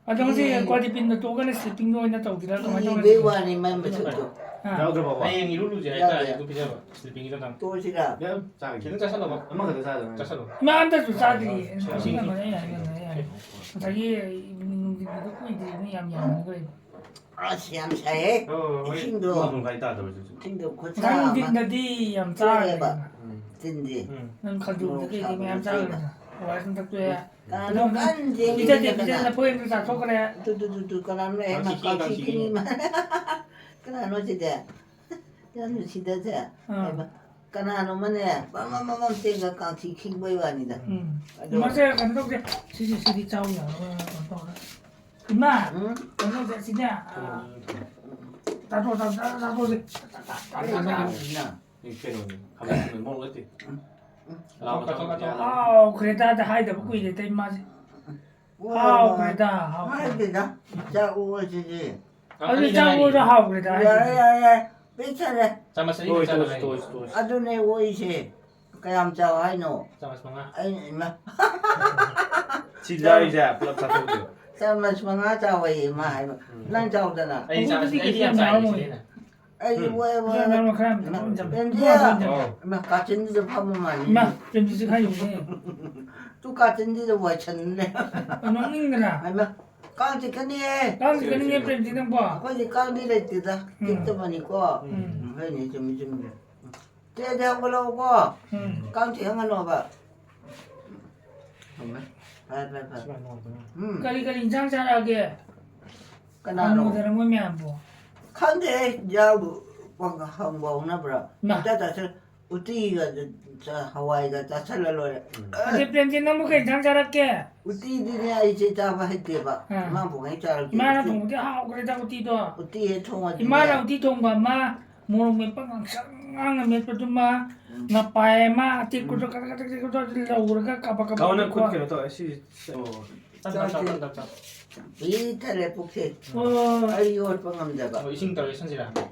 ꯑꯗꯣ ꯉꯁꯤ ꯎꯝ꯫ ꯀ꯭ꯋꯥꯗꯤꯄꯤꯟꯗꯣ ꯇꯣꯛꯑꯒꯅ ꯁ꯭ꯂꯤꯞꯄꯤꯡꯗ ꯑꯣꯏꯅ ꯇꯧꯁꯤꯔꯥ ꯀꯃꯥꯏꯅ ꯇꯧꯔꯁꯤ? ꯏꯕꯩ ꯋꯥꯅꯤ ꯃꯥꯏ ꯃꯁꯛꯇꯣ꯫ ꯑꯥ꯫ ꯌꯥꯎꯗ꯭ꯔꯕꯣ? ꯍꯌꯦꯡ ꯏꯔꯨ ꯂꯨꯖꯩ ꯍꯥꯏꯇꯥꯔꯦ, ꯌꯥꯎꯗꯦ꯫ ꯑꯗꯨ ꯄꯤꯖꯕ꯫ ꯁ꯭ꯂꯤꯞꯄꯤꯡꯒꯤꯗꯣ ꯇꯥꯃꯣ꯫ ꯇꯣꯛꯑꯁꯤꯔꯥ? ꯌꯥꯝ ꯆꯥꯒꯦ꯫ ꯈꯤꯇꯪ ꯆꯥꯁꯜꯂꯣ꯫ ꯑꯃꯈꯛꯇ ꯆꯥꯗꯣꯏꯅꯦ꯫ ꯆꯥꯁꯜꯂꯣ꯫ ꯏꯃꯥ ꯑꯝꯇꯁꯨ ꯆꯥꯗ꯭ꯔꯤꯌꯦ꯫ ꯏꯁꯤꯡ ꯏꯁꯤꯡ ꯊꯛꯑꯣ꯫ ꯊꯝꯃꯣ, ꯑꯩ ꯍꯥꯏꯒꯦ, ꯑꯩ ꯍꯥꯏꯒꯦ꯫ ꯉꯁꯥꯏꯒꯤ ꯅꯨꯡꯊꯤꯟꯒꯤꯗꯣ ꯀꯨꯏꯗ꯭ꯔꯤꯕꯅꯤ, ꯌꯥꯝ ꯌꯥꯝꯃꯟꯈ꯭ꯔꯦ꯫ ꯑꯁ, ꯌꯥꯝ ꯁꯥꯏꯍꯦ꯫ ꯍꯣꯏ, ꯍꯣꯏ, ꯍꯣꯏ꯫ ꯏꯁꯤꯡꯗꯣ꯫ ꯄꯨꯡ ꯑꯍꯨꯝ ꯃꯈꯥꯏ ꯇꯥꯗꯧꯔꯦ ꯍꯧꯖꯤꯛ꯫ ꯏꯁꯤꯡꯗꯣ ꯈꯨꯠꯁꯥ ꯉꯁꯥꯏ ꯑꯃ ꯅꯨꯡꯊꯤꯟꯗꯗꯤ ꯌꯥꯝ ꯆꯥꯈ꯭ꯔꯦ꯫ ꯆꯥꯏꯌꯦꯕ꯫ ꯎꯝ꯫ ꯆꯤꯟꯗꯤ꯫ ꯎꯝ꯫ ꯅꯪ ꯈꯖꯨꯔꯗꯨ ꯃꯣꯔꯣꯛ ꯀꯩꯀꯩ ꯁꯥꯕ ꯃꯌꯥꯝ ꯅꯠꯇꯦꯕ꯫ ꯆꯥꯈ꯭ꯔꯦ꯫ ꯍꯋꯥꯏ ꯑꯗꯨꯝ ꯊꯛꯇꯣꯛꯑꯦ꯫ ꯀꯅꯥꯅꯣ ꯑꯗꯨꯝ ꯀꯟꯅ ꯆꯦꯟꯈꯤꯗꯣꯏꯅꯣ ꯄꯤꯖꯗꯦ, ꯄꯤꯖꯗꯦ, ꯀꯅꯥ? ꯂꯐꯣꯏ ꯑꯃꯁꯨ ꯆꯥꯊꯣꯛꯈ꯭ꯔꯦ꯫ ꯇꯨ, ꯇꯨ, ꯇꯨ, ꯇꯨ, ꯀꯅꯥꯅꯣ? ꯑꯦ, ꯀꯥꯡꯁꯤ ꯃꯥ ꯈꯤꯛꯏ, ꯀꯥꯡꯁꯤ ꯀꯥꯡꯁꯤ ꯈꯤꯛꯏ꯫ ꯈꯤꯛꯏ꯫ ꯀꯅꯥꯅꯣ ꯁꯤꯗꯤ? ꯌꯥꯝ ꯅꯨꯡꯁꯤꯗꯁꯦ꯫ ꯑꯥ꯫ ꯍꯥꯏꯕ, ꯀꯅꯥꯅꯣ ꯑꯃꯅꯦ ꯕꯝ ꯕꯝ ꯕꯝ ꯕꯝ ꯆꯦꯟꯒ ꯀꯥꯡꯁꯤ ꯈꯤꯡꯕꯩ ꯋꯥꯅꯤꯗ꯫ ꯎꯝ꯫ ꯑꯗꯣ ꯃꯁꯦ ꯀꯩꯅꯣ ꯇꯧꯁꯦ꯫ ꯁꯤꯁꯤ, ꯁꯤꯗꯤ ꯆꯥꯎ ꯌꯥꯔꯔꯣꯏ, ꯀꯩꯅꯣ ꯇꯧꯔꯦ꯫ ꯏꯃꯥ, ꯎꯝ? ꯀꯩꯅꯣ ꯇꯧꯁꯦ, ꯁꯤꯅꯦ, ꯑꯥ, ꯆꯥꯊꯣꯛ, ꯆꯥꯊꯣꯛ, ꯆꯥꯊꯣꯛ, ꯆꯥꯊꯣꯛꯁꯦ꯫ ꯀꯔꯤ ꯆꯥꯗꯣꯏꯅꯣ? ꯑꯦ, ꯀꯩꯅꯣꯅꯦ, ꯈꯥꯃꯦꯟ ꯑꯁꯤꯟꯕ, ꯃꯣꯔꯣꯛ ꯅꯠꯇꯦ꯫ ꯎꯝ꯫ ꯂꯥꯎ, ꯆꯥꯊꯣꯛ, ꯆꯥꯊꯣꯛ, ꯆꯥꯊꯣꯛ꯫ ꯆꯥꯊꯣꯛ꯫ ꯍꯥꯎꯈ꯭ꯔꯦꯗ, ꯍꯥꯏꯗꯕ ꯀꯨꯏꯔꯦꯗ ꯏꯃꯥꯁꯦ꯫ ꯍꯥꯎꯈ꯭ꯔꯦꯗ, ꯍꯥꯎꯈ꯭ꯔꯦ꯫ ꯍꯥꯏꯗꯦꯗ, ꯆꯥꯛ ꯑꯣꯛꯑꯁꯤꯗꯤ꯫ ꯑꯗꯨ ꯑꯅꯤꯗ ꯆꯥꯛ ꯑꯣꯛꯑꯁꯨ ꯉꯥꯏꯔꯤꯌꯦ꯫ ꯍꯥꯎꯈ꯭ꯔꯦꯗ, ꯌꯥꯔꯦ, ꯍꯥꯏꯗꯤ꯫ ꯌꯥꯔꯦ, ꯌꯥꯔꯦ, ꯄꯤꯛ ꯊꯜꯂꯦ꯫ ꯆꯥꯃꯁ ꯑꯅꯤ ꯇꯣꯏꯁ, ꯈꯛꯇ ꯇꯣꯏꯁ, ꯉꯥꯏꯔꯤꯌꯦ꯫ Toys, toys. ꯑꯗꯨꯅꯦ ꯑꯣꯛꯏꯁꯦ꯫ ꯀꯌꯥꯝ ꯆꯥꯎ ꯍꯥꯏꯅꯣ? ꯆꯥꯃꯁ ꯃꯉꯥ꯫ ꯑꯩꯅ, ꯏꯃꯥ꯫ ꯁꯤ ꯆꯥꯔꯤꯁꯦ ꯄꯨꯂꯞ ꯆꯥꯊꯣꯛꯑꯗꯤ꯫ ꯆꯥꯃꯁ ꯃꯉꯥ ꯆꯥꯎ ꯍꯥꯏꯌꯦ, ꯃꯥ ꯍꯥꯏꯕ꯫ ꯎꯝ꯫ ꯅꯪ ꯆꯥꯎꯗꯅ꯫ ꯑꯩ ꯆꯥꯃꯁ, ꯑꯗꯨꯗꯤ ꯑꯩꯗꯤ ꯌꯥꯝ ꯀꯩꯁꯨ ꯆꯥꯏꯌꯦ, ꯌꯥꯝꯃꯝꯃꯣꯏ꯫ ꯁꯤꯗꯩꯅ꯫ ꯑꯩ ꯎꯝ꯫ ꯋꯥꯏ, ꯋꯥꯏ, ꯌꯥꯝ ꯋꯥꯏ꯫ ꯌꯥꯝꯃꯝꯃꯣꯏ, ꯈꯔ ꯌꯥꯝ ꯆꯥꯎ-, ꯌꯥꯝ ꯆꯥꯎ-, ꯄꯦꯝꯖꯤꯌꯥ꯫ ꯈꯔ ꯌꯥꯝ ꯆꯥꯎ-, ꯏꯃꯥ, ꯀꯥꯆꯤꯟꯁꯤꯗ ꯐꯝꯕ ꯃꯥꯜꯂꯤ꯫ ꯏꯃꯥ, ꯄꯦꯝꯖꯤꯠꯁꯨ ꯈꯔ ꯌꯦꯡꯉꯨꯅꯦ꯫ ꯇꯨ ꯀꯥꯆꯤꯟꯁꯤꯗ ꯋꯥꯏꯁꯟꯂꯦ꯫ ꯅꯣꯛꯅꯤꯡꯗ꯭ꯔꯥ? ꯍꯥꯏꯃ, ꯀꯥꯡ ꯆꯤꯛꯀꯅꯤꯌꯦ꯫ ꯀꯥꯡ ꯆꯤꯛꯀꯅꯤꯌꯦ, ꯄ꯭ꯔꯦꯝꯖꯤꯠ ꯅꯪꯕꯣ꯫ ꯑꯩꯈꯣꯏꯗꯤ ꯀꯥꯡꯗꯤ ꯂꯩꯇꯦꯗ꯫ ꯎꯝ꯫ ꯆꯤꯛꯇꯕꯅꯤꯀꯣ꯫ ꯎꯝ꯫ ꯎꯝ, ꯍꯣꯏꯅꯦ, ꯆꯨꯝꯃꯤ, ꯆꯨꯝꯃꯤ꯫ ꯆꯦꯗꯤ ꯍꯧꯒꯠꯂꯛꯑꯣꯀꯣ꯫ ꯎꯝ꯫ ꯀꯥꯡ ꯆꯤꯛꯍꯟꯒꯅꯣꯕ꯫ ꯊꯝꯃꯦ꯫ ꯐꯔꯦ, ꯐꯔꯦ, ꯐꯔꯦ꯫ ꯎꯝ꯫ ꯀꯔꯤ ꯀꯔꯤ ꯏꯟꯁꯥꯡ ꯆꯥꯔꯛꯑꯒꯦ? ꯀꯅꯥꯅꯣ? ꯍꯪꯉꯨꯗꯅ ꯃꯣꯏ ꯃꯌꯥꯝꯕꯨ꯫ ꯈꯪꯗꯦ ꯑꯩ, ꯏꯟꯖꯥꯡꯕꯨ ꯍꯪꯕ ꯍꯧꯅꯕ꯭ꯔꯥ? ꯃꯥ꯫ ꯄꯪꯆꯥ ꯆꯥꯁꯤꯜ-, ꯎꯇꯤꯒ ꯆ-, ꯍꯋꯥꯏꯒ ꯆꯥꯁꯤꯜꯂ ꯂꯣꯏꯔꯦ꯫ ꯎꯝ꯫ ꯑꯗꯨ ꯄ꯭ꯔꯦꯝꯖꯤꯠ, ꯅꯪꯕꯨ ꯀꯩ ꯏꯟꯁꯥꯡ ꯆꯥꯔꯛꯀꯦ? ꯎꯇꯤꯗꯤꯅꯦ ꯑꯩꯁꯦ ꯆꯥꯕ ꯍꯩꯇꯦꯕ꯫ ꯑꯥ꯫ ꯏꯃꯥ ꯄꯣꯛꯉꯩ ꯆꯥꯔꯛꯇꯦ꯫ ꯏꯃꯥꯅ ꯎꯇꯤ-, ꯊꯣꯡꯕꯗꯤ ꯍꯥꯎꯈ꯭ꯔꯦꯗ ꯎꯇꯤꯗꯣ꯫ ꯎꯇꯤ ꯍꯦꯛ ꯊꯣꯡꯉꯗꯤꯅꯦ꯫ ꯏꯃꯥꯅ ꯎꯇꯤ ꯊꯣꯡꯕ ꯑꯃ, ꯃꯣꯔꯣꯛ ꯃꯦꯠꯄ ꯉꯥꯡꯁꯪ ꯉꯥꯡꯅ ꯃꯦꯠꯄꯗꯨꯃ, ꯎꯝ꯫ ꯉꯄꯥꯏ ꯑꯃ ꯑꯇꯦꯛꯄꯗꯣ ꯎꯝ꯫ ꯀꯗꯛ ꯀꯗꯛ ꯀꯗꯛ ꯀꯗꯛ ꯂꯧꯔꯒ ꯀꯥꯕꯛ ꯀꯥꯕꯛ ꯀꯥꯎꯅ ꯀꯣ꯫ ꯈꯨꯠ ꯀꯩꯅꯣ ꯇꯧꯋꯦ, ꯁꯤ, ꯑꯣ꯫ ꯇꯞ, ꯇꯞ, ꯇꯞ, ꯇꯞ, ꯇꯞ꯫ ꯄꯤꯛ ꯊꯜꯂꯦ ꯄꯨꯛꯁꯦ꯫ ꯍꯣꯏ, ꯍꯣꯏ, ꯍꯣꯏ꯫ ꯑꯩ ꯌꯣꯠꯄ ꯉꯝꯗꯕ꯫ ꯑꯣ, ꯏꯁꯤꯡ ꯇꯧꯔ ꯌꯣꯠꯁꯟꯁꯤꯔꯥ?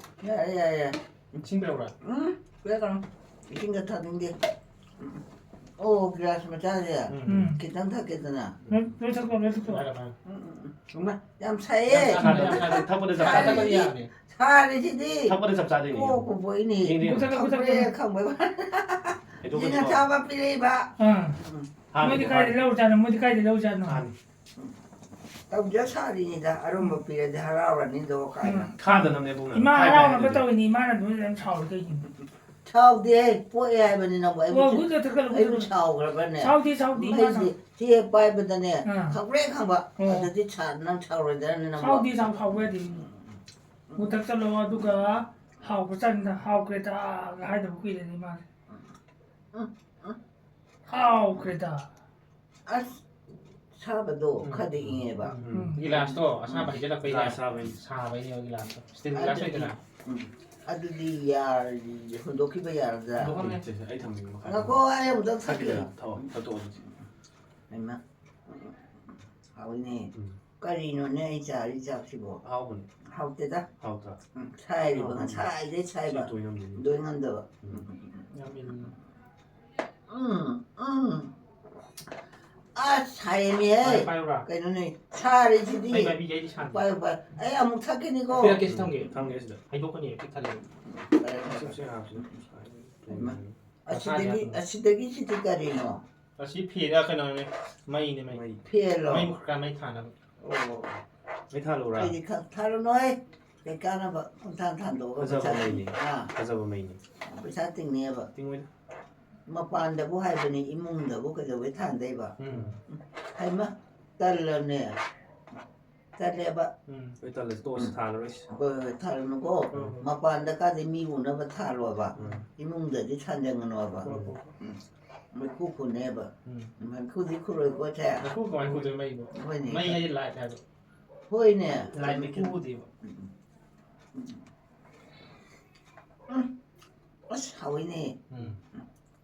ꯌꯥꯔꯦ, ꯌꯥꯔꯦ, ꯌꯥꯔꯦ꯫ ꯏꯁꯤꯡ ꯄꯤꯔꯛꯎꯔꯥ? ꯎꯝ, ꯄꯤꯔꯛꯀꯅꯨ꯫ ꯏꯁꯤꯡꯒ ꯊꯛꯅꯤꯡꯗꯦ꯫ ꯎꯝ꯫ ꯑꯣ, ꯒꯤꯂꯥꯁ ꯃꯆꯥꯁꯦ꯫ ꯎꯝ꯫ ꯈꯤꯇꯪ ꯊꯛꯀꯦꯗꯅ꯫ ꯂꯣꯏ, ꯂꯣꯏ ꯊꯛꯇꯣꯛꯑꯣ, ꯂꯣꯏ ꯊꯛꯇꯣꯛꯑꯣ꯫ ꯐꯔꯦ, ꯐꯔꯦ꯫ ꯎꯝ, ꯎꯝ, ꯎꯝ꯫ ꯏꯃꯥ, ꯌꯥꯝ ꯁꯥꯏꯌꯦ꯫ ꯌꯥꯝ ꯁꯥꯗꯦ, ꯌꯥꯝ ꯁꯥꯗꯦ꯫ ꯊꯛꯄꯗ ꯆꯞ ꯆꯥꯗꯦ꯫ ꯁꯥꯔꯤꯁꯤꯗꯤ, ꯊꯛꯄꯗ ꯌꯥꯝ ꯁꯥꯔꯤꯁꯤꯗꯤ꯫ ꯊꯛꯄꯗ ꯆꯞ ꯆꯥꯗꯣꯏꯅꯦ꯫ ꯀꯣꯛꯄꯨ ꯄꯣꯛꯏꯅꯦ꯫ ꯌꯦꯡꯗꯦ, ꯌꯦꯡꯗꯦ꯫ ꯊꯛꯄ꯭ꯔꯦ ꯈꯪꯕꯩ ꯋꯥꯅꯤ꯫ ꯍꯩꯗꯣꯛꯀꯅꯨꯀꯣ꯫ ꯖꯤꯅ ꯆꯥꯕ ꯄꯤꯔꯛꯏꯕ꯫ ꯑꯥ꯫ ꯎꯝ꯫ ꯍꯥꯟꯅ ꯃꯣꯏꯗꯤ ꯀꯥꯏꯗ ꯂꯧꯔꯖꯥꯠꯅꯣ? ꯃꯣꯏꯗꯤ ꯀꯥꯏꯗ ꯂꯧꯔꯖꯥꯠꯅꯣ? ꯍꯥꯟꯅ꯫ ꯇꯧꯖ ꯁꯥꯔꯤꯅꯤꯗ, ꯑꯔꯨꯝꯕ ꯄꯤꯔꯗꯤ ꯍꯔꯥꯎꯔꯅꯤꯗꯣ ꯀꯥꯏꯅ꯫ ꯎꯝ꯫ ꯊꯥꯗꯅꯕꯅꯦ ꯏꯕꯨꯡꯅ꯫ ꯏꯃꯥ ꯍꯥꯏ ꯍꯔꯥꯎꯅꯕ ꯍꯥꯏꯗꯨꯗꯤ꯫ ꯇꯧꯔꯤꯅꯤ, ꯏꯃꯥꯅ ꯑꯗꯨꯃꯥꯏꯅ ꯌꯥꯝ ꯁꯥꯎꯔꯤ ꯀꯩꯒꯤꯅꯣ? ꯁꯥꯎꯗꯦꯍꯦ, ꯄꯣꯛꯑꯦ ꯍꯥꯏꯕꯅꯤ ꯅꯪꯕꯨ꯫ ꯑꯩꯕꯨ ꯑꯣ, ꯊꯤ-, ꯒꯨꯠ ꯅꯠꯇ꯭ꯔꯒ ꯑꯩꯕꯨ ꯂꯧꯊꯣꯛ-, ꯁꯥꯎꯈ꯭ꯔꯕꯅꯦ? ꯁꯥꯎꯗꯦ, ꯁꯥꯎꯗꯦ, ꯏꯃꯥ ꯑꯩꯁꯦ ꯁꯥꯎ-, ꯆꯦ ꯄꯥꯏꯕꯗꯅꯦ, ꯑꯥ꯫ ꯈꯪꯄ꯭ꯔꯦꯛ ꯈꯪꯕ꯫ ꯑꯣ꯫ ꯑꯗꯨꯗꯤ ꯁꯥ-, ꯅꯪ ꯁꯥꯎꯔꯣꯏꯗ꯭ꯔꯅꯦ ꯅꯪꯕꯨ? ꯁꯥꯎꯗꯦ, ꯁꯥꯎ-, ꯁꯥꯎꯕ ꯌꯥꯗꯦ꯫ ꯒꯨꯠ ꯊꯛꯆꯜꯂꯣ, ꯑꯗꯨꯒ ꯍꯥꯎꯕ ꯆꯥꯅꯤꯡꯗ-, ꯍꯥꯎꯈ꯭ꯔꯦꯗ ꯍꯥꯏꯗꯕ ꯀꯨꯏꯔꯦꯅꯦ ꯏꯃꯥꯁꯦ꯫ ꯎꯝ, ꯎꯝ꯫ ꯍꯥꯎꯈ꯭ꯔꯦꯗ꯫ ꯑꯁ, ꯁꯥꯕꯗꯣ ꯎꯝ꯫ ꯈꯔꯗꯤ ꯏꯪꯉꯦꯕ꯫ ꯎꯝ꯫ ꯎꯝ꯫ ꯒꯤꯂꯥꯁꯇꯣ ꯑꯁꯥꯕ ꯎꯝ꯫ ꯍꯩꯖꯤꯜꯂꯛꯄꯩꯅꯦ꯫ ꯒꯤꯂꯥꯁ ꯑꯁꯥꯕꯩꯅꯦ꯫ ꯁꯥꯕꯩꯅꯦꯕ ꯒꯤꯂꯥꯁꯇꯣ꯫ ꯁ꯭ꯇꯤꯜ ꯒꯤꯂꯥꯁ ꯑꯗꯨꯗꯤ, ꯂꯩꯗꯅ꯫ ꯎꯝ꯫ ꯑꯗꯨꯗꯤ ꯌꯥꯔ-, ꯍꯨꯟꯗꯣꯛꯈꯤꯕ ꯌꯥꯔꯗ꯭ꯔꯥ? ꯍꯨꯟꯗꯣꯛꯈ꯭ꯔꯕꯅꯦ꯫ ꯁꯦ, ꯁꯦ, ꯑꯩ ꯊꯝꯕꯤꯒꯦ ꯃꯈꯥꯗ꯫ ꯉꯥꯏꯈꯣ, ꯑꯩ ꯑꯃꯨꯛꯇꯪ ꯊꯛꯀꯦ꯫ ꯊꯛꯈꯤꯗꯅ, ꯊꯛꯑꯣ, ꯊꯛꯇꯣꯛꯑꯣ ꯑꯗꯨꯗꯤ꯫ ꯍꯩꯃꯥ꯫ ꯍꯥꯎꯏꯅꯦ꯫ ꯎꯝ꯫ ꯀꯔꯤꯅꯣꯅꯦ ꯑꯩ ꯆꯥꯔꯤ ꯆꯥꯛꯁꯤꯕꯣ? ꯑꯍꯥꯎꯕꯅꯦ꯫ ꯍꯥꯎꯇꯦꯗ꯫ ꯍꯥꯎꯇ꯭ꯔꯥ? ꯎꯝ, ꯁꯥꯏꯔꯤꯕ, ꯍꯥꯎꯕꯅꯦ꯫ ꯉꯁꯥꯏꯗꯩ ꯁꯥꯏꯕ꯫ ꯁꯤ ꯇꯣꯏ ꯉꯝꯗꯦꯅꯦ꯫ ꯇꯣꯏ ꯉꯝꯗꯕ꯫ ꯎꯝ꯫ ꯌꯥꯝ ꯏꯟ-, ꯎꯝ, ꯎꯝ꯫ ꯑꯁ, ꯁꯥꯏꯌꯦꯃꯤ, ꯍꯦ꯫ ꯄꯥꯏ-, ꯄꯥꯏꯌꯨꯔꯥ? ꯀꯩꯅꯣꯅꯦ, ꯁꯥꯔꯤꯁꯤꯗꯤ꯫ ꯑꯩ ꯄꯥꯏꯕꯤꯒꯦ, ꯑꯩꯗꯤ ꯁꯥꯟꯅꯒꯦ꯫ ꯄꯥꯏꯌꯨ, ꯄꯥꯏꯌꯨ꯫ ꯑꯩ ꯑꯃꯨꯛ ꯊꯛꯀꯦꯅꯤꯀꯣ꯫ ꯄꯤꯔꯛꯀꯦ, ꯁꯤ ꯊꯝꯒꯦ꯫ ꯊꯝꯒꯦ ꯁꯤꯗ꯫ ꯍꯩꯗꯣꯛꯀꯅꯤ, ꯄꯤꯛ ꯊꯜꯂꯦ꯫ ꯄꯥꯏꯌꯨ, ꯄꯥꯏꯌꯨ꯫ ꯁꯤ, ꯁꯤ ꯍꯥꯞꯁꯤ꯫ ꯍꯩꯃꯥ꯫ ꯃꯁꯥꯗꯤ ꯑꯁꯤꯗꯒꯤ, ꯌꯥꯗꯕꯅꯤ꯫ ꯑꯁꯤꯗꯒꯤ ꯁꯤꯗꯤ ꯀꯔꯤꯅꯣ? ꯑꯁꯤ ꯐꯤ-, ꯑ, ꯀꯩꯅꯣꯅꯦ, ꯃꯩꯅꯦ, ꯃꯩ꯫ ꯃꯩ꯫ ꯐꯦꯟꯂꯣ? ꯃꯩ ꯃꯨꯠꯈ꯭ꯔꯀꯥꯟ ꯃꯩ ꯊꯥꯅꯕ꯫ ꯑꯣ, ꯑꯩ ꯊꯥꯜꯂꯨꯔꯥ? ꯑꯩꯗꯤ ꯈ-, ꯊꯥꯜꯂꯨꯅꯨꯍꯦ꯫ ꯀꯩ ꯀꯥꯟꯅꯕ? ꯄꯪꯊꯥꯟ ꯊꯥꯟꯗꯣꯛꯑꯒ ꯐꯖꯕ ꯄꯩꯁꯥ ꯃꯩꯅꯤ꯫ ꯇꯤꯡ-, ꯑꯥ, ꯐꯖꯕ ꯃꯩꯅꯤ꯫ ꯄꯩꯁꯥ ꯇꯤꯡꯅꯦꯕ꯫ ꯇꯤꯡꯉꯣꯏꯗ꯫ ꯃꯄꯥꯟꯗꯕꯨ ꯍꯥꯏꯕꯅꯤ, ꯏꯃꯨꯡꯗꯕꯨ ꯀꯩꯗꯧꯕꯩ ꯊꯥꯟꯗꯣꯏꯕ? ꯎꯝ꯫ ꯍꯩꯃ, ꯇꯜꯂꯕꯅꯦ꯫ ꯇꯜꯂꯦꯕ꯫ ꯎꯝ꯫ ꯍꯣꯏ, ꯇꯜꯂꯁꯤ, ꯇꯣꯛꯑꯁꯤ, ꯊꯥꯜꯂꯔꯣꯏꯁꯤ꯫ ꯍꯣꯏ, ꯍꯣꯏ, ꯊꯥꯜꯂꯨꯅꯨꯀꯣ꯫ ꯎꯝ꯫ ꯃꯄꯥꯟꯗ ꯀꯥꯗꯤ ꯃꯤ ꯎꯅꯕ ꯊꯥꯜꯂꯣꯕ꯫ ꯎꯝ꯫ ꯏꯃꯨꯡꯗꯗꯤ ꯊꯥꯟꯖꯟꯒꯅꯣꯕ꯫ ꯍꯣꯏ, ꯍꯣꯏ, ꯍꯣꯏ꯫ ꯎꯝ꯫ ꯃꯩꯈꯨ ꯈꯨꯅꯦꯕ꯫ ꯎꯝ꯫ ꯃꯩꯈꯨꯗꯤ ꯈꯨꯔꯣꯏꯀꯣ, ꯁꯦ꯫ ꯃꯩꯈꯨ ꯀꯃꯥꯏꯅ ꯈꯨꯗꯣꯏꯅꯣ ꯃꯩꯕꯨ? ꯍꯣꯏꯅꯦ꯫ ꯃꯩ ꯍꯥꯏꯗꯤ ꯂꯥꯏꯠ ꯍꯥꯏꯕ꯫ ꯍꯣꯏꯅꯦ꯫ ꯂꯥꯏꯠ ꯃꯩꯈꯨ ꯈꯨꯗꯦꯕ꯫ ꯎꯝ꯫ ꯎꯝ꯫ ꯑꯁ, ꯍꯥꯎꯋꯤꯅꯦ꯫ ꯎꯝ꯫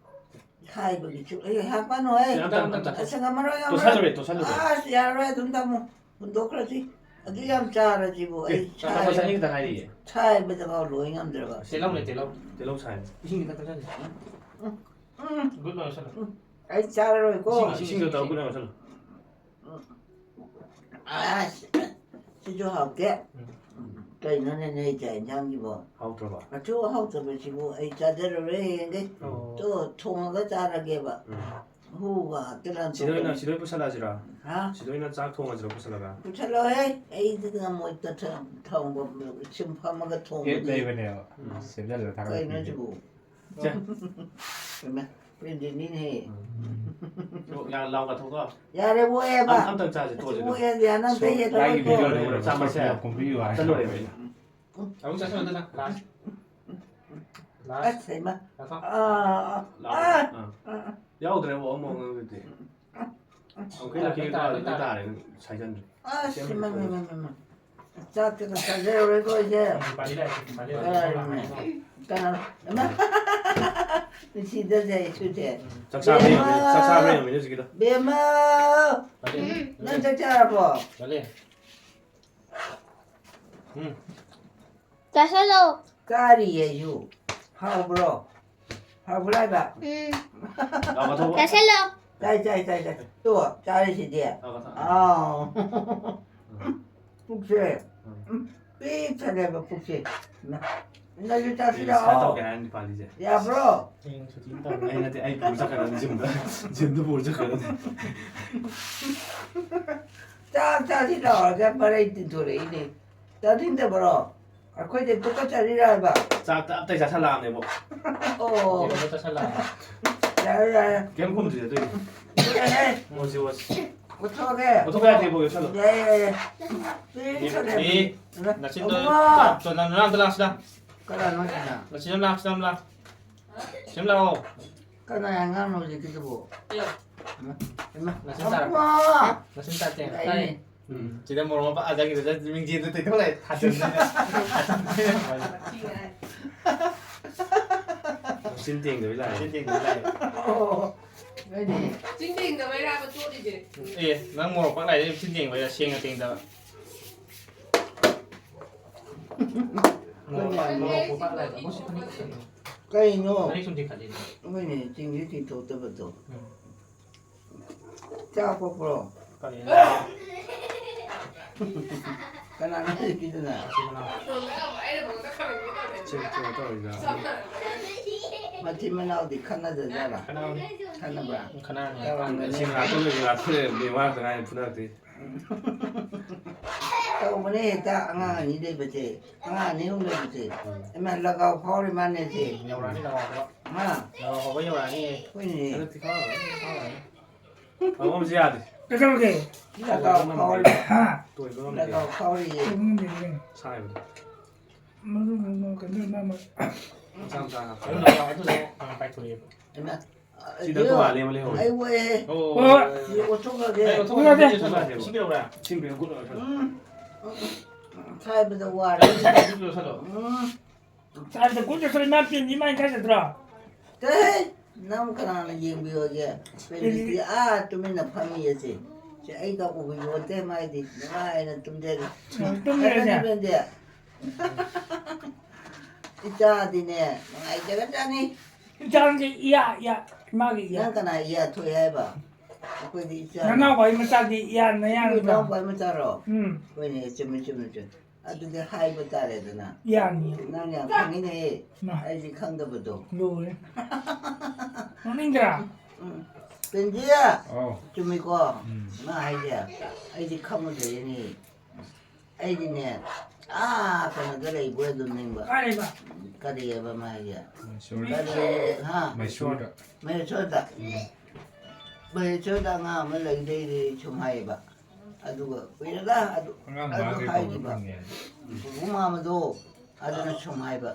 ꯁꯥꯏꯕꯒꯤꯁꯨ ꯑꯩ ꯍꯥꯞꯄꯅꯨ, ꯑꯩ꯫ ꯑꯝꯇ, ꯑꯝꯇ, ꯑꯝꯇ꯫ ꯑꯁ, ꯉꯝꯃꯔꯣꯏ, ꯉꯝꯃꯔꯣꯏ꯫ ꯇꯣꯠꯁꯜꯂꯨꯔꯦ, ꯇꯣꯠꯁꯜꯂꯨꯔꯦ꯫ ꯑꯁ, ꯌꯥꯔꯔꯣꯏ, ꯑꯗꯨꯝ ꯊꯝꯃꯣ꯫ ꯍꯨꯟꯗꯣꯛꯈ꯭ꯔꯁꯤ꯫ ꯑꯗꯨ ꯌꯥꯝ ꯆꯥꯔꯁꯤꯕꯨ, ꯑꯦ, ꯑꯩ ꯆꯥꯛ ꯁꯥꯏꯕ-, ꯆꯥꯅꯤꯡ ꯈꯤꯇꯪ ꯉꯥꯏꯔꯤꯌꯦ꯫ ꯁꯥꯏꯕꯗꯐꯥꯎ ꯂꯣꯏ ꯉꯝꯗ꯭ꯔꯕ꯫ ꯇꯤꯜꯍꯧꯅꯦ, ꯇꯤꯜꯍꯧ꯫ ꯇꯤꯜꯍꯧ ꯁꯥꯏꯕ꯫ ꯏꯁꯤꯡ ꯈꯤꯇꯪ ꯊꯛꯆꯟꯁꯤ꯫ ꯎꯝ, ꯎꯝ, ꯎꯝ꯫ ꯒꯨꯠ ꯅꯥꯏꯠ ꯁꯜꯂꯣ꯫ ꯎꯝ, ꯑꯩ ꯆꯥꯔꯔꯣꯏꯀꯣ꯫ ꯏꯁꯤꯡ, ꯏꯁꯤꯡ, ꯏꯁꯤꯡꯗꯣ ꯏꯁꯤꯡ, ꯇꯧꯔ ꯏꯁꯤꯡ꯫ ꯒꯨꯠ ꯅꯥꯏꯠ ꯁꯜꯂꯣ꯫ ꯎꯝ꯫ ꯑꯁ, ꯁꯤꯁꯨ ꯍꯥꯎꯇꯦ꯫ ꯎꯝ꯫ ꯀꯩꯅꯣꯅꯦ ꯅꯣꯏ ꯆꯥꯛ ꯏꯟꯖꯥꯡꯁꯤꯕꯣ? ꯍꯥꯎꯇ꯭ꯔꯕ? ꯑꯊꯨ ꯍꯥꯎꯇꯕꯁꯤꯕꯨ ꯑꯩ ꯆꯥꯖꯔꯔꯣꯏ ꯍꯌꯦꯡꯗꯩ꯫ ꯑꯣ꯫ ꯇꯣ, ꯊꯣꯡꯉꯒ ꯆꯥꯔꯒꯦꯕ꯫ ꯎꯝ꯫ ꯍꯨ ꯉꯥꯛꯇ ꯂꯥꯟꯊꯣꯛꯀꯅꯤ꯫ ꯁꯤꯗ ꯑꯣꯏꯅ, ꯁꯤꯗ ꯑꯣꯏꯅ ꯄꯨꯁꯜꯂꯛꯑꯁꯤꯔꯣ? ꯍꯥ? ꯁꯤꯗ ꯑꯣꯏꯅ ꯆꯥꯛ ꯊꯣꯡꯉꯁꯤꯔꯣ ꯄꯨꯁꯜꯂꯒ? ꯄꯨꯁꯜꯂꯛꯑꯣꯍꯦ, ꯑꯩꯗꯤ ꯉꯝꯃꯣꯏ, ꯇ-, ꯊ-, ꯊꯣꯡꯕ, ꯁꯨꯝ ꯐꯝꯃꯒ ꯊꯣꯡꯕꯗꯤ꯫ ꯍꯦꯛ ꯂꯩꯕꯅꯦꯕ꯫ ꯎꯝ꯫ ꯁꯦꯝꯖꯜꯂꯒ ꯊꯥꯒꯠꯂꯛꯄꯤꯅꯦ꯫ ꯀꯩꯅꯣ ꯁꯤꯕꯨ? ꯆꯦ꯫ ꯍꯩꯃꯥ, ꯄ꯭ꯔꯦꯝꯖꯤꯠꯅꯤꯅꯦꯍꯦ꯫ ꯎꯝ꯫ ꯌꯥ-, ꯂꯥꯎ ꯀꯊꯣꯛꯀꯣ꯫ ꯌꯥꯔꯦ, ꯑꯣꯛꯑꯦꯕ꯫ ꯑꯝ-, ꯑꯝꯇꯪ ꯆꯥꯁꯦ, ꯇꯣꯛꯑꯁꯦ ꯑꯗꯨꯝ꯫ ꯑꯣꯛꯑꯦꯗꯤ ꯅꯪ ꯁꯣ-, ꯀꯩ ꯌꯦꯠꯇ ꯂꯥꯏꯒꯤ ꯑꯣꯏꯗꯦ? ꯚꯤꯗꯤꯑꯣꯗ ꯑꯣꯏꯅ ꯆꯥꯃꯁꯦ꯫ ꯀꯨꯝꯕꯤꯌꯨ ꯍꯥꯏ꯫ ꯆꯠꯂꯨꯔꯦꯕ ꯑꯩꯅ꯫ ꯑꯃꯨꯛ ꯆꯥꯁꯤꯜꯂꯣ ꯑꯗꯨꯅ, ꯂꯥꯁ꯫ ꯂꯥꯁ꯫ ꯑꯁ, ꯍꯩꯃꯥ꯫ ꯂꯥꯁ꯫ ꯑꯥ, ꯂꯥꯎ꯫ ꯑꯥ, ꯑꯥ꯫ ꯑꯥ꯫ ꯌꯥꯎꯗ꯭ꯔꯦꯕ, ꯑꯃꯨꯛ ꯑꯉꯥꯡꯗꯨꯗꯤ꯫ ꯑꯃꯨꯛ ꯀꯩꯅꯣ ꯇꯥꯔꯦ, ꯀꯩꯅꯣ ꯇꯥꯔꯦ, ꯇꯥꯔꯦ꯫ ꯇꯥꯔꯦ, ꯁꯥꯏꯖꯟꯗ꯭ꯔꯦ꯫ ꯑꯁ, ꯁꯦꯝ ꯏꯃꯥ, ꯂꯣꯏꯔꯦ꯫ ꯏꯃꯥ, ꯏꯃꯥ, ꯏꯃꯥ꯫ ꯆꯥꯛꯇꯒ ꯆꯥꯖꯔꯔꯣꯏꯀꯣ ꯑꯩꯁꯦ꯫ ꯎꯝ, ꯄꯥꯂꯤ ꯂꯥꯛꯑꯦ, ꯄꯥꯂꯤ ꯂꯥꯛꯑꯦ꯫ ꯀꯅꯥꯅꯣ? ꯀꯅꯥꯅꯣ? ꯏꯃꯥ! ꯅꯨꯡꯁꯤꯗ ꯖꯦꯁꯨꯁꯦ꯫ ꯆꯥꯛ ꯆꯥꯕ꯭ꯔꯥ ꯌꯦꯡꯉꯣ, ꯕꯦꯝꯃ! ꯆꯥꯛ ꯆꯥꯕ꯭ꯔꯥ ꯌꯦꯡꯉꯣ, ꯍꯧꯖꯤꯛꯀꯤꯗꯣ꯫ ꯕꯦꯝꯃ! ꯄꯥꯂꯤ, ꯎꯝ, ꯅꯪ ꯆꯥꯛ ꯆꯥꯔꯕꯣ? ꯄꯥꯂꯤ꯫ ꯎꯝ꯫ ꯆꯥꯁꯜꯂꯣ꯫ ꯆꯥꯔꯤꯌꯦ ꯑꯩꯁꯨ꯫ ꯍꯥꯎꯕ꯭ꯔꯣ? ꯍꯥꯎꯕ꯭ꯔꯣ ꯍꯥꯏꯕ? ꯎꯝ꯫ ꯂꯥꯎ ꯀꯊꯣꯛꯑꯣ꯫ ꯆꯥꯁꯜꯂꯣ꯫ ꯆꯥꯏ, ꯆꯥꯏ, ꯆꯥꯏ, ꯆꯥꯏ꯫ ꯇꯣ, ꯆꯥꯔꯤꯁꯤꯗꯤ꯫ ꯂꯥꯎ ꯀꯊꯣꯛꯑꯣ꯫ ꯑꯥꯎ꯫ ꯎꯝ꯫ ꯄꯨꯛꯁꯦ꯫ ꯎꯝ꯫ ꯎꯝ꯫ ꯄꯤꯛ ꯊꯜꯂꯦꯕ ꯄꯨꯛꯁꯦ꯫ ꯅ-, ꯅꯪꯁꯨ ꯆꯥꯁꯤꯜꯂꯛꯑꯣ꯫ ꯁꯥꯏ ꯇꯧꯒꯦ ꯍꯥꯏꯔꯅꯤ ꯄꯥꯂꯤꯁꯦ꯫ ꯌꯥꯕ꯭ꯔꯣ? ꯍꯌꯦꯡ ꯁꯨꯇꯤ ꯑꯃ ꯇꯧꯔꯦ꯫ ꯑꯩ ꯅꯠꯇꯦ, ꯑꯩ ꯄꯨꯔ ꯆꯠꯈ꯭ꯔꯗꯕꯅꯤ ꯖꯤꯝꯗ꯫ ꯖꯤꯝꯗ ꯄꯨꯔ ꯆꯠꯈ꯭ꯔꯗꯕꯅꯤ꯫ ꯆꯥꯛ ꯆꯥꯁꯤ ꯂꯥꯎꯔꯒ ꯃꯔꯩ ꯇꯤꯟꯊꯣꯔꯛꯏꯅꯦ꯫ ꯆꯥꯅꯤꯡꯗꯕ꯭ꯔꯣ? ꯑꯩꯈꯣꯏꯗ ꯇꯨꯀꯠꯆꯔꯤꯔꯕ? ꯆꯥꯛꯇ ꯑꯞꯇꯩ ꯆꯥꯁꯜꯂꯛꯑꯕꯅꯦꯕꯣ꯫ ꯑꯣ꯫ ꯌꯦꯔꯨꯝꯗ ꯆꯥꯁꯜꯂꯛꯑꯕ꯫ ꯌꯥꯔꯦ, ꯌꯥꯔꯦ꯫ ꯀꯩꯝ ꯈꯨꯝꯗ꯭ꯔꯤꯗ ꯑꯗꯨꯏꯅꯦ꯫ ꯌꯥꯔꯦ꯫ ꯑꯣꯁꯤ, ꯑꯣꯁꯤ꯫ ꯂꯧꯊꯣꯛꯑꯒꯦ꯫ ꯂꯧꯊꯣꯛꯄ ꯌꯥꯗꯦ, ꯏꯕꯣꯛ, ꯂꯧꯁꯜꯂꯣ꯫ ꯌꯥꯏ, ꯌꯥꯏ, ꯌꯥꯏ꯫ ꯄꯤꯔꯤ ꯁꯣꯂꯦ꯫ ꯑꯦ, ꯅꯆꯤꯟꯗꯣ ꯑꯕꯨꯡꯉꯣ! ꯆꯣ, ꯅꯪ ꯅꯅꯥꯛꯇ ꯂꯥꯛꯁꯤꯗ꯫ ꯀꯅꯥꯅꯣ ꯁꯤꯅ? ꯅꯆꯤꯟꯗꯣ ꯂꯥꯛꯁꯤꯗ, ꯑꯃ ꯂꯥꯛ꯫ ꯁꯤꯗ ꯂꯥꯛꯑꯣ꯫ ꯀꯅꯥꯏ ꯑꯉꯥꯡꯅꯣ ꯍꯧꯖꯤꯛꯀꯤꯗꯨꯕꯣ? ꯑꯦ꯫ ꯏꯃꯥ, ꯏꯃꯥ꯫ ꯅꯆꯤꯟ ꯇꯥꯔꯣ꯫ ꯑꯕꯨꯡꯉꯣ! ꯅꯆꯤꯟ ꯇꯥꯇꯦ꯫ ꯇꯥꯏꯅꯦ꯫ ꯎꯝ꯫ ꯁꯤꯗ ꯃꯣꯔꯣꯛ ꯑꯃ ꯄꯛꯑ ꯆꯠꯈꯤꯕꯗ ꯃꯤꯡꯖꯦꯜꯗꯣ ꯇꯦꯛꯊꯣꯛ ꯂꯩꯔꯦ꯫ ꯊꯥꯖꯤꯟꯗꯣꯏꯅꯦ꯫ ꯊꯥꯖꯤꯟꯗꯣꯏꯅꯦ꯫ ꯃꯆꯤꯟ ꯇꯦꯡꯗꯕꯤ ꯂꯥꯛꯑꯦ꯫ ꯃꯆꯤꯟ ꯇꯦꯡꯗꯕꯤ ꯂꯥꯛꯑꯦ꯫ ꯑꯣ, ꯅꯣꯏꯗꯤ꯫ ꯆꯤꯟ ꯇꯦꯡꯗꯕꯩꯔꯥꯕ ꯆꯣꯠꯂꯤꯁꯦ? ꯑꯦ, ꯅꯪ ꯃꯣꯔꯣꯛ ꯄꯛ ꯂꯥꯛꯏꯁꯦ ꯆꯤꯟ ꯇꯦꯡꯕꯩꯔꯥ? ꯁꯦꯡꯅ ꯇꯦꯡꯗꯕ꯫ ꯃꯣꯔꯣꯛ ꯄꯛ, ꯃꯣꯔꯣꯛ ꯄꯛ ꯂꯥꯛꯏꯁꯦ꯫ ꯃꯣꯏꯁꯤ ꯐꯅꯦꯛ ꯁꯦꯠꯂꯣ꯫ ꯀꯩꯅꯣ? ꯐꯅꯦꯛ ꯁꯨꯝ ꯆꯤꯡꯈꯠꯂꯤꯅꯦ꯫ ꯍꯣꯏꯅꯦ, ꯆꯤꯡꯗꯤ ꯆꯤꯡꯊꯣꯛꯇꯕꯗꯣ꯫ ꯎꯝ꯫ ꯆꯥꯛ ꯄꯣꯛꯄ꯭ꯔꯣ? ꯀꯔꯤ? ꯀꯅꯥꯅꯣ ꯍꯧꯖꯤꯛꯀꯤꯗꯨꯅ? ꯃꯆꯤꯟ ꯃꯅꯥꯎ꯫ ꯆꯦꯛ ꯆꯦꯛ ꯇꯧꯔꯤꯗ꯫ ꯃꯆꯤꯟ ꯃꯅꯥꯎꯗꯤ ꯈꯠꯅꯗꯖꯥꯠꯂ? ꯈꯠꯅꯕꯅꯤ꯫ ꯈꯠꯅꯕ꯭ꯔꯥ? ꯈꯠꯅꯕꯅꯤ꯫ ꯇꯧꯔꯝꯒꯅꯤ꯫ ꯁꯤ ꯉꯥꯛꯇꯪ ꯂꯩ, ꯉꯥꯛꯇꯪ ꯂꯩ, ꯃꯤ ꯋꯥ ꯉꯥꯛꯇ ꯉꯥꯏ ꯐꯨꯅꯔꯛꯇꯣꯏ꯫ ꯇꯧꯕꯅꯦ ꯍꯦꯛꯇ ꯑꯉꯥꯡ ꯑꯅꯤ ꯂꯩꯕꯁꯦ, ꯑꯉꯥꯡ ꯑꯅꯤ ꯑꯍꯨꯝ ꯂꯩꯕꯁꯦ꯫ ꯎꯝ꯫ ꯏꯃꯥ, ꯂꯒꯥꯎ ꯐꯥꯎꯔꯤ ꯃꯥꯅꯦ ꯁꯦ꯫ ꯌꯧꯔꯛꯑꯅꯤ ꯂꯒꯥꯎ ꯐꯥꯎꯕ꯫ ꯍꯥ? ꯂꯒꯥꯎ ꯐꯥꯎꯕ ꯌꯧꯔꯛꯑꯅꯤꯌꯦ꯫ ꯍꯣꯏꯅꯦ꯫ ꯍꯟꯗꯛꯇꯤ ꯐꯥꯎꯔꯔꯣꯏ, ꯐꯥꯎꯔꯔꯣꯏ꯫ ꯐꯥꯎꯕꯝꯁꯨ ꯌꯥꯗꯦ꯫ ꯀꯩꯗꯧꯔꯒꯦ? ꯂꯒꯥꯎ ꯐꯥꯎꯔꯤ꯫ ꯍꯥ? ꯇꯣꯏꯕ ꯉꯝꯗꯦ꯫ ꯂꯒꯥꯎ ꯐꯥꯎꯔꯤꯌꯦ꯫ ꯇꯣꯏꯕ ꯉꯝꯗꯦ, ꯀꯩꯅꯣ? ꯁꯥꯏꯕꯗꯣ꯫ ꯃꯗꯨ ꯀꯩꯅꯣ, ꯀꯩꯅꯣ, ꯃꯥ, ꯃꯥ꯫ ꯃꯆꯥ ꯃꯆꯥ ꯍꯥꯞꯄ꯫ ꯑꯗꯨ ꯂꯒꯥꯎ, ꯑꯗꯨ ꯂꯒꯥꯎ ꯄꯥꯏꯊꯣꯔꯛꯑꯦꯕ꯫ ꯏꯃꯥ, ꯁꯤꯗ ꯑꯗꯨ ꯇꯣꯉꯥꯟꯅ ꯑꯃ ꯂꯩꯍꯧꯔꯦ꯫ ꯑꯩ ꯑꯣꯏꯌꯦ꯫ ꯑꯣ꯫ ꯍꯣꯏ, ꯍꯣꯏ꯫ ꯁꯤ ꯑꯣꯟꯊꯣꯛꯈ꯭ꯔꯒꯦ꯫ ꯑꯩ ꯑꯣꯟꯊꯣꯛꯈ꯭ꯔꯒꯦ꯫ ꯏꯁꯤꯡ ꯄꯤꯔꯛꯎꯔꯥ? ꯏꯁꯤꯡ ꯄꯤꯔꯛꯎ, ꯈꯨꯠ ꯂꯣꯏꯔꯦ꯫ ꯎꯝ, ꯎꯝ, ꯎꯝ, ꯁꯥꯏꯕꯗ ꯋꯥꯔꯦ꯫ ꯏꯁꯤꯡ ꯄꯤꯔꯛꯎ, ꯁꯥꯏꯕ꯫ ꯎꯝ꯫ ꯁꯥꯏꯕꯗ ꯈꯨꯠ ꯆꯠꯁꯤꯜꯂꯦ, ꯃꯥ ꯄꯦꯟꯁꯤ ꯃꯥ ꯏꯪꯈꯥꯏ ꯆꯠꯇ꯭ꯔꯣ? ꯇꯦ, ꯅꯪ ꯀꯅꯥꯅ ꯌꯦꯡꯕꯤꯌꯣꯒꯦ? ꯄꯦꯟꯁꯤꯗꯤ ꯑꯥ ꯇꯨꯃꯤꯟꯅ ꯐꯝꯃꯤ ꯑꯁꯤ꯫ ꯁꯤ ꯑꯩꯒ ꯎꯕꯤꯌꯣꯟꯇꯦ ꯃꯥꯏꯗꯤ꯫ ꯅꯨꯡꯉꯥꯏꯅ ꯇꯨꯝꯖꯔꯤ꯫ ꯎꯝ, ꯇꯨꯝꯃꯤꯔꯣ ꯍꯥꯏꯕꯅꯤ ꯏꯆꯦ? ꯄꯦꯟꯁꯤ꯫ ꯏꯆꯥꯗꯤꯅꯦ, ꯅꯨꯡꯉꯥꯏꯖꯒ꯭ꯔꯖꯥꯠꯅꯤ꯫ ꯏꯆꯥꯗꯤ ꯏꯌꯥ, ꯏꯌꯥ, ꯃꯥꯒꯤ ꯏꯌꯥ꯫ ꯅꯪ ꯀꯅꯥ ꯏꯌꯥ ꯊꯣꯛꯑꯦ ꯍꯥꯏꯕ? ꯑꯩꯈꯣꯏꯗꯤ ꯏꯆꯥ ꯅꯅꯥꯎꯄꯥꯒꯤ ꯃꯆꯥꯗꯤ ꯏꯌꯥ, ꯅꯌꯥ ꯅꯠꯇ꯭ꯔꯣ? ꯏꯅꯥꯎꯄꯥꯒꯤ ꯃꯆꯥꯔꯣ? ꯎꯝ꯫ ꯍꯣꯏꯅꯦ, ꯆꯨꯝꯃꯤ, ꯆꯨꯝꯃꯤ, ꯆꯨꯝꯃꯤ꯫ ꯑꯗꯨꯗꯤ ꯍꯥꯏꯕ ꯇꯥꯔꯦꯗꯅ꯫ ꯏꯌꯥꯅꯤ꯫ ꯅꯪ ꯌꯥꯝ ꯈꯪꯉꯤꯅꯦꯍꯦ꯫ ꯃꯥ꯫ ꯑꯩꯗꯤ ꯈꯪꯗꯕꯗꯣ꯫ ꯂꯣꯏꯔꯦ꯫ ꯅꯣꯛꯅꯤꯡꯗ꯭ꯔꯥ? ꯎꯝ꯫ ꯄꯦꯟꯖꯤ! ꯑꯧ꯫ ꯆꯨꯝꯃꯤꯀꯣ? ꯎꯝ꯫ ꯅꯪ ꯍꯥꯏꯁꯦ? ꯑꯩꯗꯤ ꯈꯪꯉꯨꯗ꯭ꯔꯦꯅꯦ꯫ ꯑꯩꯗꯤꯅꯦ, ꯑꯥ, ꯀꯩꯅꯣꯗ ꯂꯩꯕꯣꯏ ꯑꯗꯨꯝ ꯅꯤꯡꯕ꯫ ꯀꯥꯏ ꯂꯩꯕ? ꯀꯔꯤ ꯍꯥꯏꯕ ꯑꯃ ꯍꯥꯏꯁꯦ? ꯃꯩꯁꯣꯔꯗ꯫ ꯀꯔꯤ, ꯍꯥ? ꯃꯩꯁꯣꯔꯗ꯫ ꯃꯩꯁꯣꯔꯗ꯫ ꯎꯝ꯫ ꯃꯩꯁꯣꯔꯗ ꯑꯉꯥꯡ ꯑꯃ ꯂꯩ, ꯂꯩꯔꯦ ꯁꯨꯝ ꯍꯥꯏꯌꯦꯕ꯫ ꯑꯗꯨꯒ ꯀꯨꯏꯔꯦꯗ, ꯑꯗꯨ, ꯑꯉꯥꯡ ꯑꯗꯨ ꯃꯥꯒꯤ ꯍꯥꯏꯈꯤꯕ꯫ ꯐꯪꯉꯦ ꯍꯥꯏ꯫ ꯄꯨꯄꯨ ꯃꯥꯝꯃꯗꯣ, ꯑꯗꯨꯅ ꯁꯨꯝ ꯍꯥꯏꯕ,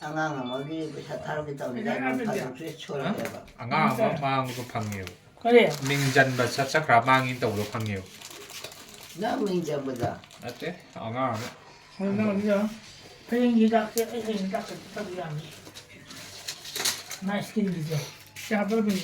"ꯑꯉꯥꯡ ꯑꯃꯒꯤ ꯄꯩꯁꯥ ꯊꯥꯔꯛꯀꯦ ꯇꯧꯅꯤꯗ, ꯅꯣꯡ ꯐꯥꯗꯣꯛꯁꯨ ꯍꯦꯛ ꯁꯣꯏꯔꯛꯑꯦꯕ"꯫ ꯑꯉꯥꯡ ꯑꯃ ꯃꯥꯡꯕꯗꯣ ꯐꯪꯉꯦꯕ꯫ ꯀꯔꯤ? ꯃꯤꯡ ꯆꯟꯕ ꯆꯠ-, ꯆꯠꯈ꯭ꯔ ꯃꯥꯡꯉꯤꯅ ꯇꯧꯕꯗꯣ ꯐꯪꯉꯦꯕ꯫ ꯅꯪ ꯃꯤꯡ ꯆꯟꯕꯗ? ꯅꯠꯇꯦ, ꯑꯉꯥꯡ ꯑꯃ꯫ ꯍꯣꯏ, ꯅꯪ ꯍꯧꯖꯤꯛ ꯍꯌꯦꯡꯒꯤ ꯍꯤꯗꯥꯛꯁꯦ, ꯑꯩ ꯍꯌꯦꯡ ꯍꯤꯗꯥꯛ ꯀꯩꯅꯣ ꯇꯧꯕ ꯌꯥꯅꯤ꯫ ꯃꯥꯏ ꯁ꯭ꯀꯤꯟꯒꯤꯁꯦ꯫ ꯀꯌꯥ ꯍꯥꯞꯄꯗ ꯐꯩ?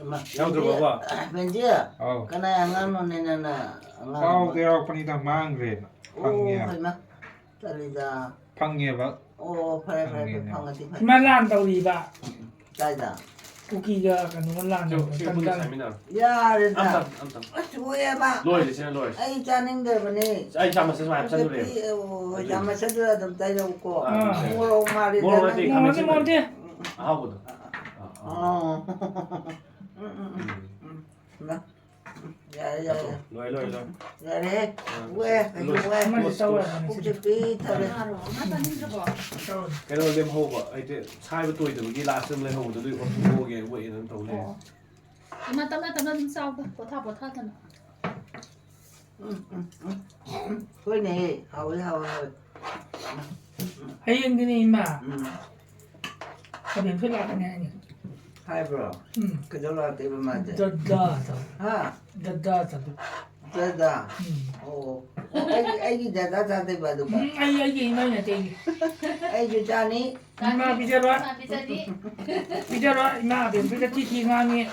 ꯑꯃ, ꯌꯥꯎꯗ꯭ꯔꯕꯣ? ꯕꯦꯟꯖꯤ, ꯑꯧ꯫ ꯀꯅꯥꯏ ꯑꯉꯥꯡꯅꯣꯅꯦ ꯅꯪꯅ ꯑꯉꯥꯡ ꯄꯥꯎꯗ ꯑꯃ? ꯌꯥꯎꯔꯛꯄꯅꯤꯗ, ꯃꯥꯡꯈ꯭ꯔꯦꯅ꯫ ꯑꯣ, ꯐꯪꯉꯦ꯫ ꯍꯩꯃꯥ, ꯇꯜꯂꯤꯗ꯫ ꯐꯪꯉꯦꯕ꯫ ꯑꯣ, ꯐꯔꯦ, ꯐꯔꯦ, ꯐꯔꯦ, ꯐꯪꯉꯦꯅ꯫ ꯐꯪꯉꯗꯤ ꯐꯔꯦ꯫ ꯏꯃꯥ ꯂꯥꯟ ꯇꯧꯔꯤꯕ꯫ ꯀꯥꯏꯗ? ꯀꯨꯀꯤꯒ ꯀꯩꯅꯣꯒ ꯂꯥꯟ ꯁꯤ, ꯇꯧꯕ ꯁꯤ ꯄꯨꯟꯅ ꯃꯇꯝꯗ꯫ ꯆꯥꯃꯤꯟꯅꯔꯣ꯫ ꯌꯥꯔꯦꯗ꯫ ꯑꯝꯇꯪ, ꯑꯝꯇꯪ꯫ ꯑꯁ, ꯂꯣꯏꯔꯦ, ꯁꯤꯅ ꯂꯣꯏꯔꯦ꯫ ꯑꯩ ꯆꯥꯅꯤꯡꯗꯕꯅꯦ꯫ ꯑꯩ ꯆꯥꯃꯁ ꯁꯨꯃꯥꯏꯅ ꯍꯥꯞꯆꯜꯂꯨꯔꯦꯕ꯫ ꯍꯧꯖꯤꯛꯇꯤ, ꯑꯣ, ꯑꯗꯨꯏꯅꯦ꯫ ꯆꯥꯃꯁ ꯑꯗꯨ ꯑꯗꯨꯝ ꯇꯩꯔꯛꯎꯀꯣ꯫ ꯑꯥ, ꯃꯣꯔꯣꯛ ꯃꯥꯜꯂꯤꯗ ꯃꯣꯔꯣꯛ ꯅꯠꯇꯦ, ꯅꯪ꯫ ꯈꯥꯃꯦꯟ ꯃꯣꯔꯣꯛꯅꯤ, ꯑꯁꯤꯟꯕ꯫ ꯃꯣꯔꯣꯛꯅꯤ꯫ ꯑꯍꯥꯎꯕꯗꯣ꯫ ꯑꯥ, ꯑꯥ, ꯑꯥ꯫ ꯑꯣ꯫ ꯎꯝ, ꯎꯝ, ꯎꯝ, ꯎꯝ꯫ ꯌꯥꯔꯦ, ꯌꯥꯔꯦ, ꯌꯥꯔꯦ꯫ ꯂꯣꯏꯔꯦ, ꯂꯣꯏꯔꯦ, ꯂꯣꯏꯔꯦ꯫ ꯌꯥꯔꯦ꯫ ꯑꯥ, ꯎꯋꯦ, ꯂꯣꯏ-, ꯍꯩꯅꯧ ꯎꯋꯦ꯫ ꯂꯣꯏ-, ꯄꯨꯛꯁꯦ ꯄꯤꯛ ꯊꯜꯂꯦ꯫ ꯀꯩꯅꯣ ꯂꯦꯝꯍꯧꯕ, ꯍꯥꯏꯗꯤ ꯁꯥꯏꯕ ꯇꯣꯏꯗꯕꯒꯤ ꯂꯥꯁꯇ ꯑꯗꯨꯝ ꯂꯩꯍꯧꯕꯗꯣ, ꯑꯗꯨꯏ ꯑꯣꯠꯊꯣꯛꯑꯒꯦ, ꯋꯦꯠ ꯑꯗꯨꯝ ꯇꯧ ꯂꯩꯔꯦ꯫ ꯑꯣ꯫ ꯏꯃꯥ, ꯇꯞꯅ ꯇꯞꯅ ꯑꯗꯨꯝ ꯆꯥꯎꯗ, ꯄꯣꯊꯥ ꯄꯣꯊꯥꯗꯅ꯫ ꯎꯝ, ꯎꯝ, ꯎꯝ, ꯎꯝ꯫ ꯍꯣꯏꯅꯦꯍꯦ, ꯍꯥꯎꯋꯦ, ꯍꯥꯎꯋꯦ, ꯍꯥꯎꯋꯦ꯫ ꯍꯌꯦꯡꯗꯤꯅꯦ, ꯏꯃꯥ꯫ ꯎꯝ꯫ ꯑꯕꯦꯟ ꯈꯣꯏ ꯂꯥꯛꯀꯅꯤ ꯍꯥꯏꯅꯦ꯫ ꯍꯥꯏꯕ꯭ꯔꯣ? ꯎꯝ꯫ ꯀꯩꯗꯧ ꯂꯥꯛꯇꯣꯏꯕ ꯃꯥꯗꯤ? ꯗꯗꯥ ꯇꯧ꯫ ꯍꯥ? ꯗꯗꯥ ꯇꯧ꯫ ꯗꯗꯥ? ꯎꯝ꯫ ꯑꯣ꯫ ꯑꯣ, ꯑꯩꯒꯤ, ꯑꯩꯒꯤ ꯗꯗꯥ ꯆꯥꯗꯣꯏꯕ ꯑꯗꯨꯒ? ꯎꯝ, ꯑꯩ, ꯑꯩꯒꯤ ꯏꯃꯥꯏ ꯅꯠꯇꯦ, ꯑꯩꯒꯤ꯫ ꯑꯩꯁꯨ ꯆꯥꯅꯤ꯫ ꯏꯃꯥ ꯄꯤꯖꯔꯣꯏ꯫ ꯏꯃꯥ ꯄꯤꯖꯅꯤ꯫ ꯄꯤꯖꯔꯣꯏ, ꯏꯃꯥ ꯑꯕꯦꯟ ꯈꯣꯏꯗ ꯊꯤ ꯊꯤ ꯉꯥꯡꯉꯤ꯫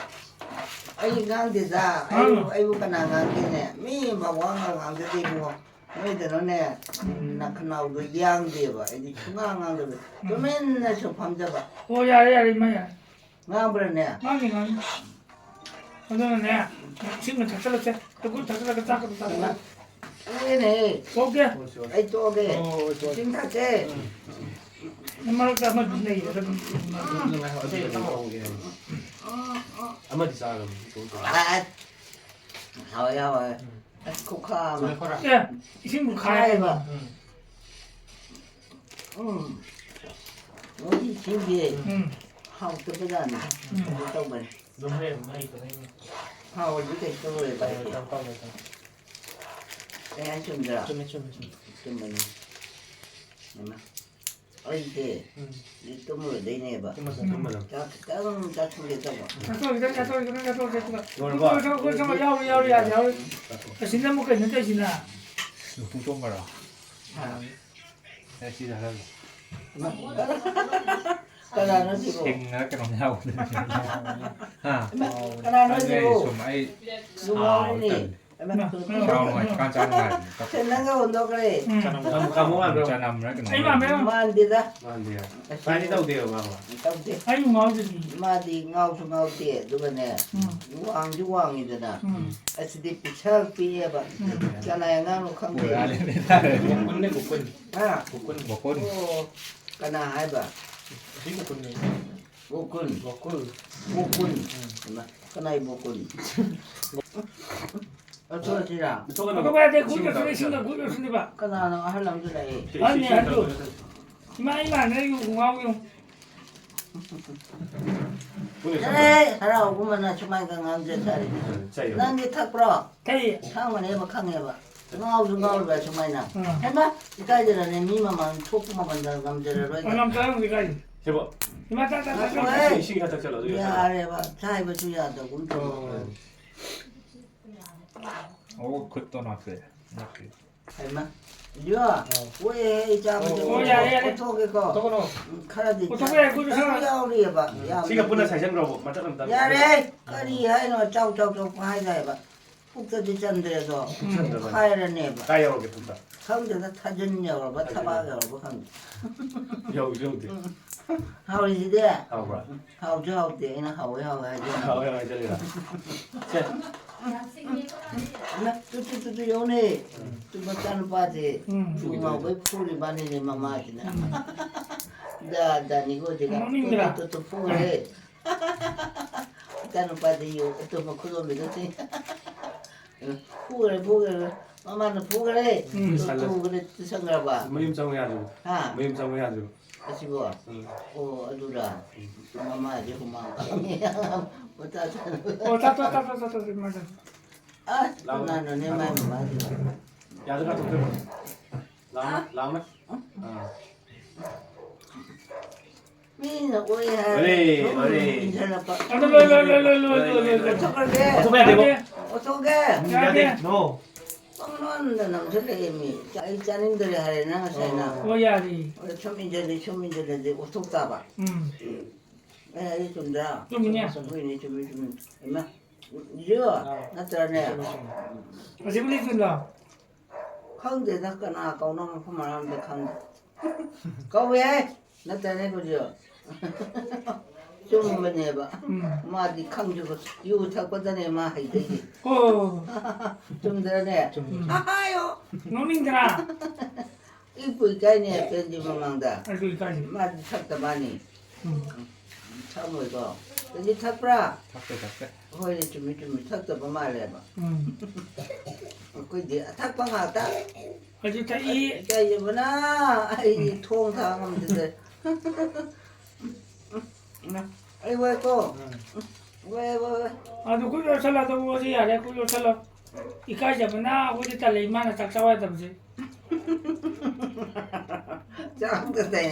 ꯑꯩ ꯉꯥꯡꯗꯦꯗ꯫ ꯑꯩꯕꯨ, ꯉꯥꯡꯅꯨ꯫ ꯑꯩꯕꯨ ꯀꯅꯥ ꯉꯥꯡꯒꯦꯅꯦ? ꯃꯤ ꯃꯋꯥ ꯉꯥꯡ-, ꯉꯥꯡꯖꯗꯦ ꯏꯕꯨꯡꯉꯣ꯫ ꯅꯣꯏꯗꯅꯅꯦ, ꯎꯝ꯫ ꯅꯈꯅꯥꯎꯗꯣ ꯌꯥꯡꯗꯦꯕ꯫ ꯑꯩꯗꯤ ꯁꯨꯡꯉꯥꯡ ꯉꯥꯡꯗꯕ꯫ ꯎꯝ꯫ ꯇꯨꯃꯤꯟꯅ ꯁꯨꯝ ꯐꯝꯖꯕ꯫ ꯑꯣ, ꯌꯥꯔꯦ, ꯌꯥꯔꯦ, ꯏꯃꯥ, ꯌꯥꯔꯦ꯫ ꯉꯥꯡꯕ꯭ꯔꯅꯦ? ꯉꯥꯡꯗꯦ, ꯉꯥꯡꯗꯦ꯫ ꯑꯗꯨꯅꯅꯦ, ꯏꯁꯤꯡ ꯑꯣꯏꯅ ꯊꯛꯆꯜꯂꯁꯦ꯫ ꯇꯨꯈꯨꯠ ꯊꯛꯆꯜꯂꯒ ꯆꯥꯛꯀꯗꯣ ꯆꯥꯊꯣꯛꯑꯣ꯫ ꯇꯣꯛꯑꯦꯅꯦ꯫ ꯇꯣꯛꯀꯦ? ꯑꯩ ꯇꯣꯛꯑꯒꯦ꯫ ꯍꯣꯏ, ꯍꯣꯏ, ꯇꯣꯛꯑꯣ꯫ ꯏꯁꯤꯡ ꯊꯛꯁꯦ꯫ ꯎꯝ꯫ ꯃꯔꯛꯇ ꯑꯃꯗꯤ ꯂꯩꯔꯦ ꯑꯗꯨꯝ꯫ ꯑꯃꯗꯤ ꯆꯥꯔꯕꯅꯤ꯫ ꯍꯥꯎꯋꯦ, ꯍꯥꯎꯋꯦ꯫ ꯑꯁ, ꯈꯨꯈꯥ ꯑꯃ꯫ ꯑꯦ, ꯏꯁꯤꯡ ꯈꯥꯏꯕ꯫ ꯎꯝ꯫ ꯃꯣꯏꯒꯤ ꯏꯁꯤꯡꯁꯦ ꯎꯝ꯫ ꯍꯥꯎꯇꯕꯖꯥꯠꯅꯤ꯫ ꯎꯝ꯫ ꯀꯩꯅꯣ ꯇꯧꯕꯅꯤ꯫ ꯑꯗꯨꯝ ꯍꯩꯔꯝꯅꯤ, ꯍꯩꯇꯕꯩꯅꯦ꯫ ꯍꯥꯎꯔꯗꯤ ꯀꯩꯁꯨ ꯇꯧꯔꯣꯏꯕ ꯑꯩꯗꯤ꯫ ꯇꯧ-, ꯇꯧ-, ꯇꯧ-, ꯇꯧ꯫ ꯑꯩ ꯍꯥꯏ ꯆꯨꯝꯗ꯭ꯔꯥ? ꯆꯨꯝꯃꯦ, ꯆꯨꯝꯃꯦ, ꯆꯨꯝꯃꯦ꯫ ꯆꯨꯝꯕꯅꯤ꯫ ꯍꯩꯃꯥ꯫ ꯑꯩꯁꯦ ꯎꯝ꯫ ꯍꯧꯖꯤꯛ ꯇꯨꯝꯃꯨꯔꯗꯣꯏꯅꯦꯕ꯫ ꯇꯨꯝꯃꯗꯝ, ꯇꯨꯝꯃꯗꯝ꯫ ꯆꯥꯛ ꯈꯤꯇꯪ ꯆꯥꯊꯣꯛꯀꯦ ꯇꯧꯕ꯫ ꯆꯥꯊꯣꯛꯑꯣ, ꯈꯤꯇꯪ ꯆꯥꯊꯣꯛꯑꯣ, ꯈꯤꯇꯪ ꯆꯥꯊꯣꯛꯑꯣ, ꯆꯥꯊꯣꯛꯑꯣ꯫ ꯂꯣꯏꯔꯕꯣ? ꯆꯥꯊꯣꯛꯑꯣ, ꯆꯥꯊꯣꯛꯑꯣ, ꯌꯥꯎꯔꯤ, ꯌꯥꯎꯔꯤ, ꯌꯥꯔꯦ, ꯌꯥꯎꯔꯤ꯫ ꯆꯥꯊꯣꯛꯑꯣ꯫ ꯑꯁꯤꯅ ꯑꯃꯨꯛ ꯀꯩꯅꯣ ꯇꯧꯔꯤꯁꯤꯅ? ꯂꯐꯨ ꯇꯣꯝꯕꯔꯣ? ꯍꯥ꯫ ꯑꯦ, ꯁꯤ ꯆꯥꯍꯜꯂꯣ꯫ ꯀꯅꯥꯅꯣ ꯁꯤꯕꯣ? ꯁꯤꯡꯅ ꯀꯩꯅꯣꯝ ꯌꯥꯎꯕꯗꯨꯅꯤ꯫ ꯍꯥ? ꯏꯃꯥ, ꯀꯅꯥꯅꯣ ꯑꯗꯨꯅꯦ ꯁꯤꯕꯣ? ꯁꯨꯝ ꯑꯩ ꯅꯨꯡꯉꯥꯏꯔꯤꯅꯦ꯫ ꯁꯥꯎꯔ ꯇꯜꯂꯤ꯫ ꯏꯃꯥ, ꯆꯥꯎ ꯅꯨꯡꯉꯥꯏꯇ꯭ꯔꯀꯥꯟ ꯆꯥ ꯅꯨꯡꯉꯥꯏꯕꯅꯤ꯫ ꯁꯦ, ꯅꯪꯒ ꯑꯣꯟꯊꯣꯛꯈ꯭ꯔꯦ꯫ ꯎꯝ꯫ ꯆꯅꯝ, ꯀꯥꯡꯉꯧ ꯃꯥꯟꯕ꯭ꯔꯣ? ꯆꯅꯝꯔ ꯀꯩꯅꯣ ꯑꯩ ꯃꯥꯟꯕ꯭ꯔꯣ? ꯃꯥꯟꯗꯦꯗ꯫ ꯃꯥꯟꯗꯦ꯫ ꯑꯁꯤ ꯁꯨꯃꯥꯏꯅ ꯇꯧꯗꯦꯕ ꯃꯥꯕꯣ? ꯇꯧꯗꯦ꯫ ꯑꯩ ꯉꯥꯎꯗ꯭ꯔꯗꯤ꯫ ꯃꯥꯗꯤ ꯉꯥꯎꯁꯨ ꯉꯥꯎꯗꯦ, ꯑꯗꯨꯒꯅꯦ, ꯎꯝ꯫ ꯋꯥꯡꯁꯨ ꯋꯥꯡꯉꯤꯗꯅ꯫ ꯎꯝ꯫ ꯑꯁꯤꯗꯤ ꯄꯤꯛꯁꯛ ꯄꯤꯛꯑꯦꯕ꯫ ꯎꯝ꯫ ꯀꯅꯥꯏ ꯑꯉꯥꯡꯅꯣ ꯈꯪꯗꯦ꯫ ꯄꯨꯔꯥ ꯂꯦꯟꯗꯦ ꯇꯥꯔꯦ꯫ ꯒꯣꯀꯨꯟꯅꯦ, ꯒꯣꯀꯨꯟ꯫ ꯍꯥ? ꯒꯣꯀꯨꯟ꯫ ꯑꯣ, ꯀꯅꯥ ꯍꯥꯏꯕ? ꯑꯁꯤ ꯒꯣꯀꯨꯟꯅꯦ꯫ ꯒꯣꯀꯨꯟ꯫ ꯒꯣꯀꯨꯜ꯫ ꯒꯣꯀꯨꯟ꯫ ꯎꯝ꯫ ꯏꯃꯥ, ꯀꯅꯥꯏ ꯒꯣꯀꯨꯟ? ꯑꯆꯣꯏ ꯑꯆꯣꯏꯔꯥ? ꯂꯧꯊꯣꯛꯀꯅꯨ꯫ ꯂꯧꯊꯣꯛꯄ ꯌꯥꯗꯦ, ꯒꯨꯠ ꯏꯁꯤꯡ ꯌꯧꯁꯤꯜꯂꯦ, ꯇꯧꯔꯒ ꯏꯁꯤꯡꯗ ꯆꯠꯂꯣ꯫ ꯒꯨꯠ ꯌꯧꯁꯤꯜꯂꯤꯕ꯫ ꯀꯅꯥꯅꯣ ꯑꯍꯜ ꯑꯃꯁꯨ ꯂꯩ? ꯁꯤ ꯑꯍꯟꯅꯤ, ꯏꯁꯤꯡ ꯑꯍꯟꯗꯨ꯫ ꯇꯧꯔꯒ ꯆꯠꯂꯣ꯫ ꯏꯃꯥ, ꯏꯃꯥ, ꯅꯪ ꯉꯥꯎ ꯌꯦꯡꯉꯨ꯫ ꯄꯨꯟꯅ ꯆꯠꯂꯣ꯫ ꯑꯦ, ꯍꯔꯥꯎꯒꯨꯝꯕꯅ ꯁꯨꯃꯥꯏꯅ ꯉꯥꯡꯖ ꯁꯥꯔꯤꯗꯨ꯫ ꯎꯝ, ꯆꯠꯂꯣ꯫ ꯅꯪꯗꯤ ꯊꯛꯄ꯭ꯔꯣ? ꯊꯛꯏ꯫ ꯈꯪꯕꯅꯦꯕ, ꯈꯪꯉꯦꯕ꯫ ꯉꯥꯎꯁꯨ ꯉꯥꯎꯔꯤꯕ ꯁꯨꯃꯥꯏꯅ꯫ ꯎꯝ꯫ ꯍꯩꯃꯥ, ꯏꯀꯥꯏꯖꯔꯅꯤ, ꯃꯤ ꯃꯃꯥꯡ ꯊꯣꯛꯄ ꯃꯃꯜꯗ ꯉꯝꯖꯔꯔꯣꯏ꯫ ꯉꯝꯖꯔꯔꯣꯏ, ꯏꯀꯥꯏ꯫ ꯁꯤꯕꯣ꯫ ꯏꯃꯥ, ꯇꯥ, ꯇꯥ, ꯇꯥ, ꯇꯥ꯫ ꯉꯥꯏꯈꯣꯍꯦ꯫ ꯏꯁꯤꯡ ꯈꯔ ꯊꯛꯆꯜꯂꯣ, ꯑꯗꯨꯒ ꯆꯠꯂꯣ꯫ ꯌꯥꯔꯦꯕ, ꯆꯥꯏꯕꯁꯨ ꯌꯥꯗꯒꯨꯝ ꯇꯧ꯫ ꯍꯣꯏ, ꯍꯣꯏ꯫ ꯑꯣ, ꯈꯨꯠꯇꯣ ꯅꯥꯈ꯭ꯔꯦ꯫ ꯅꯥꯈ꯭ꯔꯦ꯫ ꯍꯩꯃꯥ꯫ ꯏꯌꯣ, ꯑꯣ꯫ ꯀꯣꯛꯑꯦꯍꯦ, ꯑꯩ ꯆꯥꯕꯁꯦ꯫ ꯑꯣ, ꯌꯥꯔꯦ, ꯌꯥꯔꯦ꯫ ꯀꯣꯠꯊꯣꯛꯑꯒꯦꯀꯣ꯫ ꯀꯣꯠꯊꯣꯛꯀꯅꯣ꯫ ꯎꯝ, ꯈꯔꯗꯤ ꯀꯣꯠꯊꯣꯛꯄ ꯌꯥꯏ, ꯀꯣꯠꯊꯣꯛꯄ ꯈꯤꯇꯪ ꯌꯥꯏ꯫ ꯌꯥꯎꯔꯤꯑꯕ, ꯎꯝ꯫ ꯌꯥꯝ ꯁꯤꯒ ꯄꯨꯟꯅ ꯁꯥꯏꯖꯟꯈ꯭ꯔꯣꯕ, ꯃꯆꯦꯠ ꯑꯝꯇꯪ꯫ ꯌꯥꯔꯦꯍꯦ, ꯀꯔꯤ ꯍꯥꯏꯅꯣ? ꯆꯥꯎ, ꯆꯥꯎ, ꯆꯥꯎ ꯄꯪꯍꯥꯏꯗ ꯍꯥꯏꯕ꯫ ꯄꯨꯛꯇꯗꯤ ꯆꯟꯗ꯭ꯔꯦ ꯑꯗꯣ꯫ ꯄꯨꯛ ꯆꯟꯗ꯭ꯔꯕ? ꯍꯥꯏꯔꯅꯦꯕ꯫ ꯀꯥꯏ ꯌꯧꯔꯒꯦ ꯄꯨꯛꯇ? ꯈꯪꯗꯦꯗ, ꯊꯥꯖꯤꯟ ꯌꯧꯔꯕ, ꯊꯥꯖꯤꯟ ꯊꯕꯥꯛ ꯌꯧꯔꯕ꯫ ꯌꯧꯔꯕ ꯈꯪꯗꯦ꯫ ꯌꯧꯁꯨ ꯌꯧꯗꯦ꯫ ꯎꯝ꯫ ꯍꯥꯎꯔꯤꯁꯤꯗꯤ? ꯍꯥꯎꯕ꯭ꯔꯥ? ꯍꯥꯎꯁꯨ ꯍꯥꯎꯇꯦ, ꯑꯩꯅ ꯍꯥꯎꯋꯦ ꯍꯥꯎꯋꯦ ꯍꯥꯏꯗꯣꯏꯅꯦ꯫ ꯍꯥꯎꯋꯦ ꯍꯥꯎꯋꯦ ꯍꯥꯏꯖꯜꯂꯤꯔꯥ? ꯁꯦ꯫ ꯇꯨ, ꯇꯨ, ꯇꯨ, ꯇꯨ, ꯌꯦꯡꯉꯨꯅꯦ꯫ ꯎꯝ꯫ ꯇꯨ ꯃꯆꯥꯅꯨꯄꯥꯁꯦ ꯎꯝ꯫ ꯊꯨ ꯉꯥꯎꯕꯩ ꯐꯨꯔꯤ ꯃꯥꯅꯤꯅꯦ ꯃꯃꯥꯁꯤꯅ꯫ ꯎꯝ꯫ ꯗꯥ, ꯗꯥꯅꯤꯒꯣꯁꯤꯒ ꯅꯣꯛꯅꯤꯡꯗ꯭ꯔꯥ? ꯇꯨ, ꯇꯨ, ꯇꯨ ꯐꯨꯈ꯭ꯔꯦ꯫ ꯃꯆꯥꯅꯨꯄꯥꯗꯤ ꯌꯣ-, ꯑꯇꯣꯞꯄ ꯈꯨꯗꯣꯝꯕꯤꯗ ꯆꯦ-, ꯐꯨꯈ꯭ꯔꯦ, ꯐꯨꯈ꯭ꯔꯦ꯫ ꯃꯃꯥꯅ ꯐꯨꯈ꯭ꯔꯦ꯫ ꯎꯝ꯫ ꯇꯨ, ꯇꯨꯈ꯭ꯔꯦ, ꯇꯨꯁꯟꯈ꯭ꯔꯕ꯫ ꯃꯌꯨꯝ ꯆꯪꯕ ꯌꯥꯗ꯭ꯔꯤꯕ꯫ ꯍꯥ? ꯃꯌꯨꯝ ꯆꯪꯕ ꯌꯥꯗ꯭ꯔꯤꯕ꯫ ꯑꯁꯤꯕꯣ? ꯎꯝ꯫ ꯑꯣ, ꯑꯗꯨꯔꯥ? ꯎꯝ꯫ ꯃꯃꯥꯁꯦ ꯍꯨꯃꯥꯡ ꯀꯥꯡꯉꯦ꯫ ꯃꯆꯥ ꯆꯥꯅꯕ꯫ ꯑꯣ, ꯆꯥꯊꯣꯛ, ꯆꯥꯊꯣꯛ, ꯆꯥꯊꯣꯛ, ꯆꯥꯊꯣꯛ, ꯏꯃꯥ ꯆꯥꯊꯣꯛ꯫ ꯑꯁ, ꯂꯥꯎ꯫ ꯀꯅꯥꯅꯣꯅꯦ ꯃꯥꯏ ꯃꯃꯥꯁꯤꯕꯣ? ꯌꯥꯗ ꯀꯥꯊꯣꯛꯇꯣꯏꯕ꯫ ꯂꯥꯎꯅ, ꯍꯥ? ꯂꯥꯎꯅ꯫ ꯑꯥ꯫ ꯃꯤꯅ ꯑꯣꯏ ꯍꯥꯏꯔꯒ ꯑꯣꯏꯔꯦ, ꯁꯨꯝ ꯑꯣꯏꯔꯦ꯫ ꯏꯟꯁꯤꯜꯂꯛꯄ꯫ ꯑꯗꯨ ꯂꯣꯏ, ꯂꯣꯏ, ꯂꯣꯏ꯫ ꯑꯣꯊꯣꯛꯈ꯭ꯔꯒꯦ? ꯑꯣꯊꯣꯛꯄ ꯌꯥꯗꯦꯀꯣ꯫ ꯌꯥꯗꯦ꯫ ꯑꯣꯊꯣꯛꯑꯒꯦ? ꯌꯥꯗꯦ꯫ No꯫ ꯄꯪꯅꯣꯟꯗ ꯅꯣꯟꯁꯤꯜꯂꯛꯑꯦ ꯃꯤ꯫ ꯑꯩ ꯆꯥꯅꯤꯡꯗ꯭ꯔꯦ ꯍꯥꯏꯔꯦ ꯅꯪ ꯉꯁꯥꯏꯅ꯫ ꯑꯣ, ꯌꯥꯔꯦ꯫ ꯑꯗ ꯁꯨꯝ ꯏꯟꯁꯤꯜꯂꯦ, ꯁꯨꯝ ꯏꯟꯁꯤꯜꯂꯗꯤ ꯑꯣꯊꯣꯛ ꯇꯥꯕ꯫ ꯎꯝ꯫ ꯑꯦ, ꯑꯩ ꯆꯨꯝꯗ꯭ꯔꯥ? ꯆꯨꯝꯃꯤꯅꯦ꯫ ꯍꯣꯏꯅꯦ, ꯆꯨꯝꯃꯤ, ꯆꯨꯝꯃꯤ꯫ ꯍꯩꯃꯥ, ꯌꯣ, ꯑꯥ꯫ ꯅꯠꯇ꯭ꯔꯅꯦ? ꯆꯨꯝꯃꯤ, ꯆꯨꯝꯃꯤ꯫ ꯑꯁꯤꯕꯨꯗꯤ ꯆꯨꯝꯗ꯭ꯔꯣ? ꯈꯪꯗꯦꯗ, ꯀꯅꯥ ꯀꯧꯅꯕ ꯃꯐꯝ ꯃꯔꯥꯡꯗ ꯈꯪꯗꯦ꯫ ꯀꯧꯋꯦ ꯍꯥꯏ, ꯅꯠꯇ꯭ꯔꯅꯦ ꯀꯨꯖꯤꯌꯣ? ꯆꯨꯝꯕꯅꯦꯕ꯫ ꯎꯝ꯫ ꯃꯥꯗꯤ ꯈꯪꯗ꯭ꯔꯤꯕ, ꯌꯨ ꯊꯛꯄꯗꯅꯦ ꯃꯥ ꯍꯩꯗꯣꯏꯁꯦ꯫ ꯑꯣ꯫ ꯆꯨꯝꯗ꯭ꯔꯅꯦ? ꯆꯨꯝꯃꯤ, ꯆꯨꯝꯃꯤ꯫ ꯍꯥꯏꯌꯣ꯫ ꯅꯣꯛꯅꯤꯡꯗ꯭ꯔꯥ? ꯏꯄꯨ ꯏꯀꯥꯏꯅꯦ ꯀꯦꯟꯗꯤ ꯃꯃꯥꯡꯗ꯫ ꯑꯗꯨ ꯏꯀꯥꯏꯁꯦ꯫ ꯃꯥꯗꯤ ꯊꯛꯇ ꯃꯥꯅꯤ꯫ ꯎꯝ꯫ ꯊꯛꯑꯝꯃꯣꯏꯀꯣ? ꯀꯦꯟꯗꯤ ꯊꯛꯄ꯭ꯔꯥ? ꯊꯛꯇꯦ, ꯊꯛꯇꯦ꯫ ꯍꯣꯏꯅꯦ, ꯆꯨꯝꯃꯤ, ꯆꯨꯝꯃꯤ꯫ ꯊꯛꯇꯕ ꯃꯥꯜꯂꯦꯕ꯫ ꯎꯝ꯫ ꯑꯩꯈꯣꯏꯗꯤ ꯑꯊꯛꯄ ꯉꯥꯛꯇ꯫ ꯑꯩꯁꯨ ꯊꯛꯏ꯫ ꯏꯀꯥꯏꯖꯕꯅ ꯑꯩ ꯎꯝ꯫ ꯊꯣꯡ ꯊꯥꯛ ꯉꯝꯗꯗ꯫ ꯑꯩ ꯋꯥꯏꯀꯣ꯫ ꯎꯝ꯫ ꯋꯥꯏ, ꯋꯥꯏ, ꯋꯥꯏ꯫ ꯑꯗꯨ ꯈꯨꯠ ꯌꯣꯠꯁꯜꯂꯣ, ꯑꯗꯨ ꯋꯥꯁꯤ ꯌꯥꯔꯦ, ꯈꯨꯠ ꯌꯣꯠꯁꯜꯂꯣ꯫ ꯏꯀꯥꯏꯖꯕꯅ ꯑꯩꯈꯣꯏꯗꯤ ꯇꯜꯂꯦ, ꯏꯃꯥꯅ ꯆꯥꯛ ꯆꯥꯎ ꯌꯥꯗꯕꯁꯦ꯫ ꯆꯥꯛ